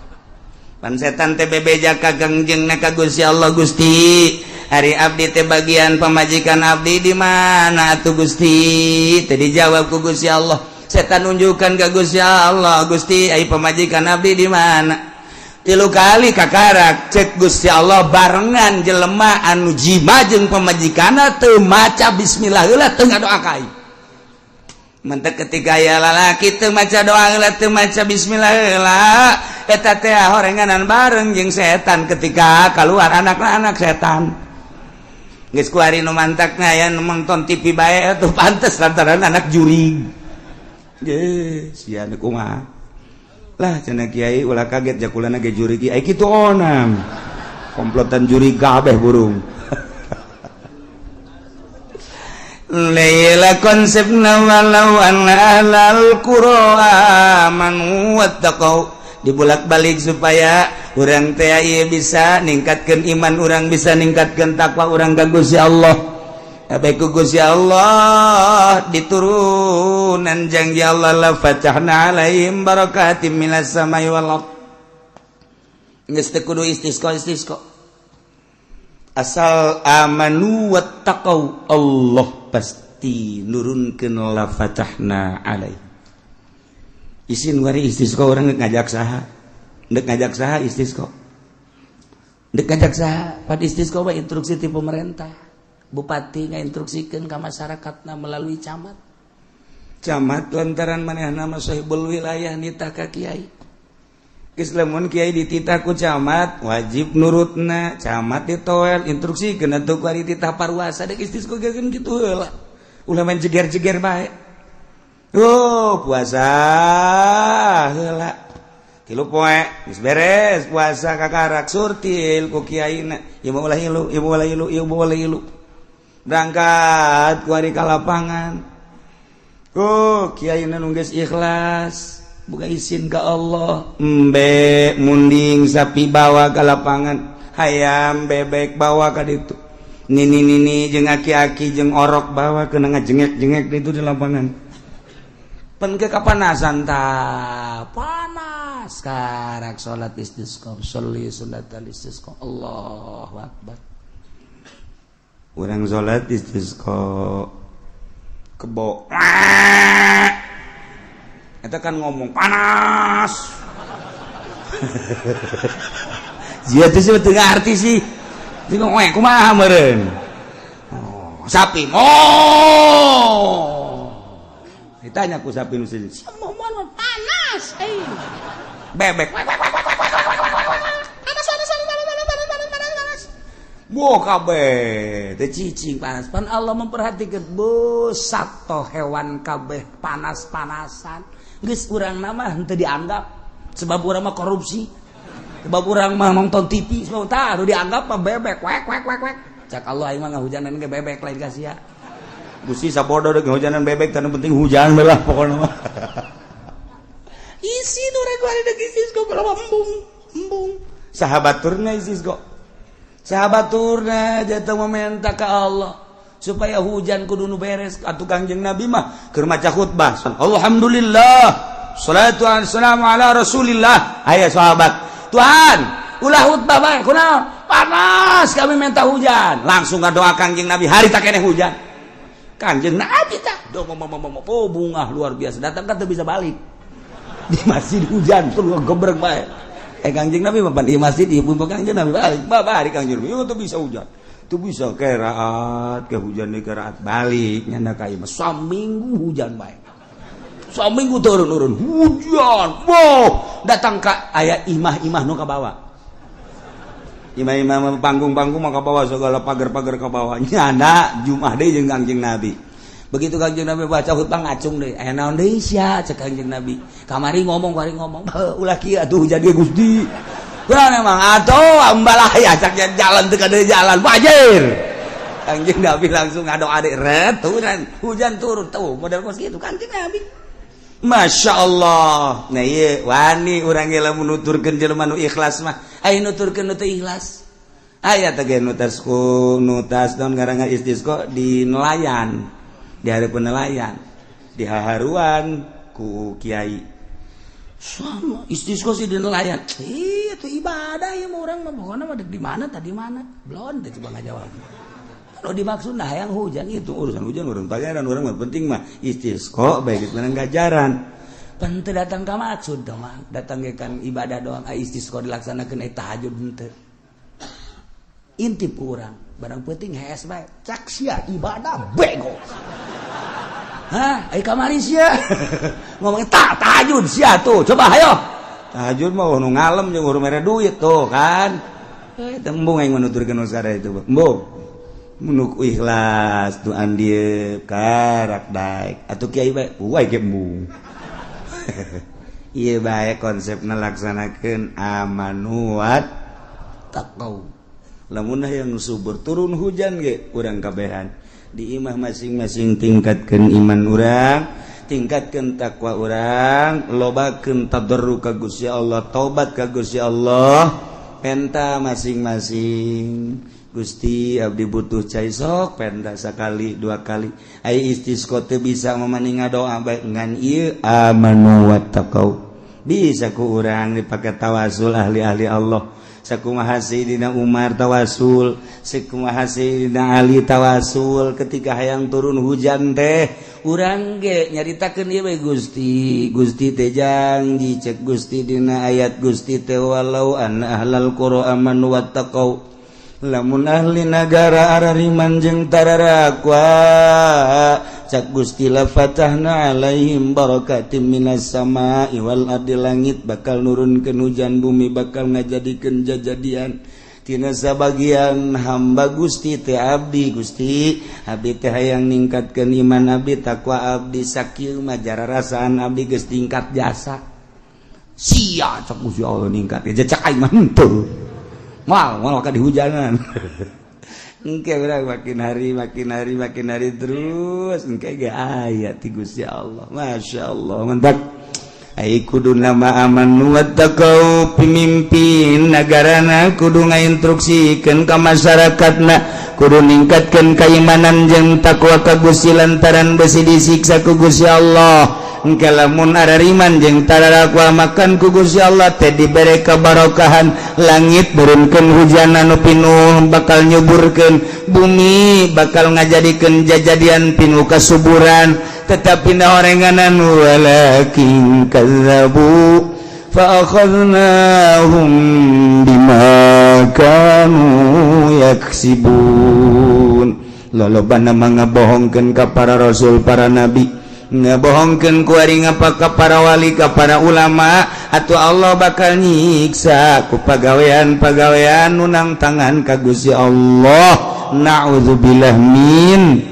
Pan setan teh bebeja ka Kangjengna, ka Gusti Allah, "Gusti, ari abdi teh bagian pamajikan abdi di mana atuh, Gusti?" Teh dijawab ku Gusti Allah. Setan nunjukkan ke Gusti Allah, "Gusti, ai pamajikan abdi di mana?" Tilu kali kakarak cek Gusti Allah, barengan jelema anu jima jeung pamajikanna teu maca bismillah heula, teu ngadoa ka aing. Mentek ketika aya lalaki teu maca doa heula, teu maca bismillah heula, eta teh horenganan bareng jeung setan. Ketika keluar anakna anak setan. Geus kuari nu mantakna aya nu nonton TV bae atuh pantes lantaran anak jurig. Ge sia nu kumaha lah cenah kiai, ulah kaget jakulana ge jurig ai kitu onam komplotan jurig kabeh burung. Laila konsepna walau anna ahlal qura amanu wattaqau dibulak-balik supaya urang teh ieu bisa ningkatkeun iman urang, bisa ningkatkeun takwa urang ka Gusti Allah. Baik ku Gusti Allah diturunan janji Allah la fatahna alaihim barakatim minas samai wal ard. Geus teu kudu istisqa istisqa, asal amanu wattaqau, Allah pasti nurunkeun la fatahna alaih. Isin wari istisqa urang ngajak saha? Ndek ngajak saha istisqa? Ndek ngajak saha? Pad istisqa mah instruksi ti pemerintah. Bupati ngainstruksikeun ka masyarakatna melalui camat. Camat lantaran manehna mah sahibul wilayah nitah ka kiai. Geus lamun kiai dititah ku camat wajib nurutna. Camat ditoel instruksikeun atuh ku ari titah parwasa dek istisqa ge kitu heula. Ulah main jeger-jeger bae. Oh, puasa heula 3 poe geus beres puasa kakarak surtil ku kiaina, ieu mah ulah ilu, ieu mah ulah ilu, ieu mah ulah ilu. Berangkat ku ari ka lapangan. Oh, kiaina nu geus ikhlas buka izin ka Allah, embe munding sapi bawa ke lapangan, hayam bebek bawa ka ditu, nini nini jeung aki-aki jeung orok bawa kena ngajengek-jengek itu di lapangan. Pen ke kapanasan ta, panas karak salat istisqa, sholli sunat istisqa. Allahu akbar. Urang salat istisqa, kebo eta kan ngomong panas. Jia teh sih teu ngarti sih. Dia ngomong kumaha meureun. Oh, sapi. Oh. Ditanya ku sapi nu sini. Semua panas eh. Bebek. Panas panas panas panas panas panas panas panas panas. Boh, kabeh teh cicing panas. Pan Allah memperhatikan bosat toh hewan kabeh panas-panasan. Geus urang nama henteu dianggap sebab urang mah korupsi. Sebab urang mah nonton TV, sebab tah nu dianggap mah bebek wek wek wek wek. Cak Allah, aing mah ngahujanan ge bebek, lain ka sia. Gusti, sabodo dek hujanan bebek, tanu penting hujan we lah pokokna mah. Isi nu rek bari deuk istisqa berapa embung embung. Sahabat turna istisqa. Sahabat turna jatuh meminta ke Allah supaya hujan kudu nu beres. Atuh Kangjeng Nabi mah keur maca khutbah. Alhamdulillah. Salatu wassalamu ala Rasulillah. Aya sahabat. Tuhan, ulah khutbah bae, kunaon? Panas, kami minta hujan. Langsung ngadoa Kangjeng Nabi, hari tak keneh hujan. Kanjeng Nabi tak do oh, bunga luar biasa datang kan teu bisa balik di masjid, hujan tuh gebrek bae. Eh, Kangjeng Nabi mah di masjid, ibu Kangjeng Nabi balik balik. Kangjeng Nabi tuh bisa hujan tuh bisa keraat ke hujan di keraat balik nyanda ka imah. Saminggu hujan bae, saminggu turun-turun hujan. Wow, datang ka aya imah-imah nu ka bawah. Imah-imah, panggung-panggung mah ka bawah, segala pagar-pagar ka bawah. Nyanda Jumat deui jeung Kangjeng Nabi. Begitu Kangjeng Nabi baca khutbah, ngacung deui. Aya naon deui sia? Cek Kangjeng Nabi. Kamari ngomong, kamari ngomong. Ulah kieu atuh hujan ge, Gusti. Kurang emang atuh ambalaya, cak jalan teu kade jalan wajir. Kangjeng Nabi langsung ngadoa deui, ret hujan, hujan turun tuh model kos kitu Kangjeng Nabi. Masya Allah. Nah, iya wani urang ge lamun nuturkeun jelema nu ikhlas mah. Aya nuturkeun nu teu ikhlas. Aya teh ge nutas ku nutas naon ngaranna istisqa di nelayan, di hareupeun nelayan, di haharuan ku kiai. Sama istisqa sih di nelayan. Ih, itu ibadah ya mau orang mah pokoknya mah di mana tadi mana. Belum teh coba ngajawab. Kalau dimaksud nah yang hujan. Itu urusan hujan, urun pangeran, urang mah penting mah istisqa baik menang gajaran. Pan teu datang ka maksud dong, datang ge kan ibadah doang. Ah, istisqa dilaksanakeun, eh, tahajud henteu. Intip urang, barang penting hees bae. Cak sia ibadah bego. Hah, ai kamari sia ngomong tak tahajud sia tuh, coba ayo. Tahajud mah nu ngalem jeung urang mere duit tuh kan. Eh, tembung aing menuturkeun nu itu. Embung. Menuk ikhlas tuh andi karak daek atuh kiai bae uai ge embung. Ieu bae konsep ngelaksanakeun amanu wat taqau. Lamun yang subur turun hujan ge urang kabehan di imah masing-masing tingkatkeun iman urang, tingkatkeun takwa urang, lobakeun tadarru ka Gusti Allah, taubat ka Gusti Allah, penta masing-masing. Gusti, abdi butuh cai, sok penta sekali dua kali. Ai istisqa teu bisa memaning doa bae, ngan ieu amanu wattaqau bisa ku urang dipake tawasul ahli-ahli Allah. Sakumaha Sayyidina Umar tawasul, sakumaha Sayyidina Ali tawasul ketika hayang turun hujan teh. Urang ge nyaritakeun ieu we, Gusti. Gusti teh janji, cek Gusti dina ayat Gusti teh, walau anna ahlal qura amanu wattaqau, lamun ahli nagara arariman jeung tararakwa, cak Gusti, la fatahna alaihim barakatim minas sama'i wal ardi, langit bakal nurunkeun hujan, bumi bakal ngajadikeun jajadian tina sabagian hamba Gusti teh. Abdi, Gusti, abdi teh hayang ningkatkeun iman abdi, takwa abdi. Sakieu mah jararasaan abdi geus tingkat jasa sia, cak Gusti Allah, ningkat ya, cak aing mah henteu. Mal mal ka dihujanan engke urang makin hari makin hari makin hari terus engke ge aya ti Gusti Allah. Masya Allah, mantap. Ai kudu nama amanu wattaqau, pemimpin negarana kudu ngainstruksikeun ka masyarakatna kudu ningkatkeun keimanan jeung takwa ka Gusti lantaran besi disiksa ku Gusti Allah. Engke lamun arariman jeung tarakwa makan ku Gusti Allah teh dibere kebarokahan, langit nurunkeun hujan anu pinuh bakal nyuburkeun bumi, bakal ngajadikeun jajadian pinuh kasuburan. Tetapi na orenganan, walakin kazzabu fa akhadnahum bima kanu yaksibun. Lolobana mah ngabohongkeun ka para rasul, para nabi, ngebohongkeun kuari ngapa ka para wali, ka para ulama, atau Allah bakal nyiksa ku pagawean-pagawean nu nangtangan ka Gusti Allah. Na'udzubillah min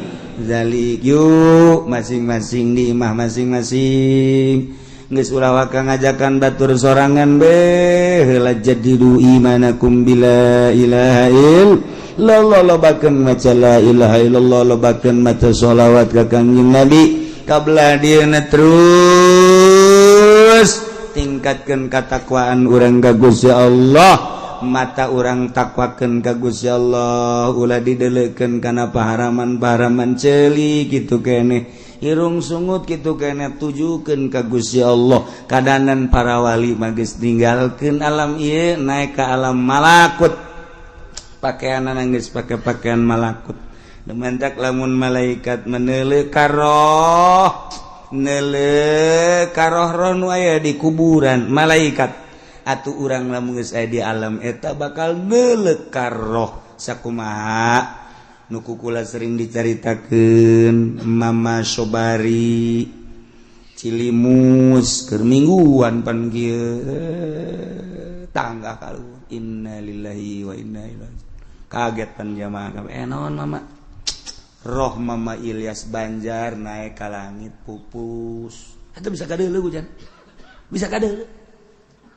zalik. Yuk, masing-masing di imah masing-masing, geus ulah waka ngajakan batur sorangan be heula. Jadidu imanakum bila ilaha illallah, lobakeun maca la ilaha illallah, lobakeun maca sholawat ka Kangjeng Nabi kabla dieuna. Terus tingkatkeun katakwaan urang ka Gusti Allah, mata urang takwakeun ka Gusti Allah, ulah dideleukeun kana paharaman-paharaman. Ceuli kitu keneh, irung sungut kitu keneh, tujukeun ka Gusti Allah. Kadanan para wali mah geus ninggalkeun alam ieu, naik ka alam malakut, pakaian geus pake pakaian malakut. Dementak lamun malaikat meneuleuh karoh, neuleuh karoh roh nu aya di kuburan malaikat, atuh urang lamun geus aya di alam eta bakal neuleuh karoh sakumaha nu ku kula sering dicaritakeun Mama Sobari Cilimus keur mingguan pan kieu tangga kaluhur. Innalillahi wa inna ilaihi. Kaget pan jamaah kabeh. Eh, naon, Mama? Roh Mama Ilyas Banjar naik ke langit, pupus. Itu bisa kadeuleu hujan, bisa kadeuleu.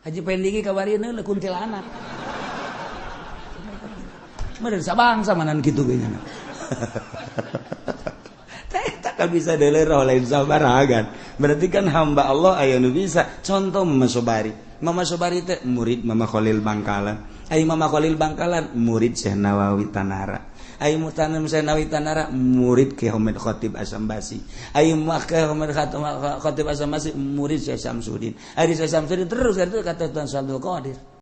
Haji Pendingi kabari neuleuh kuntilanak. Meureun sabangsa manan kitu ge nya. Tak bisa deuleu roh lain sabaragan. Berarti kan hamba Allah aya nu bisa. Contoh Mama Sobari. Mama Sobari teh murid Mama Khalil Bangkalan. Ai Mama Khalil Bangkalan murid Syekh Nawawi Tanara. Ai mutanam Syekh Nawawi Tanara murid Ki Hamid Khatib Asambasi. Ai Ki Hamid Khatib Asambasi murid Syekh Samsudin. Ai Syekh Samsudin terus itu kata Tuan Abdul Qadir.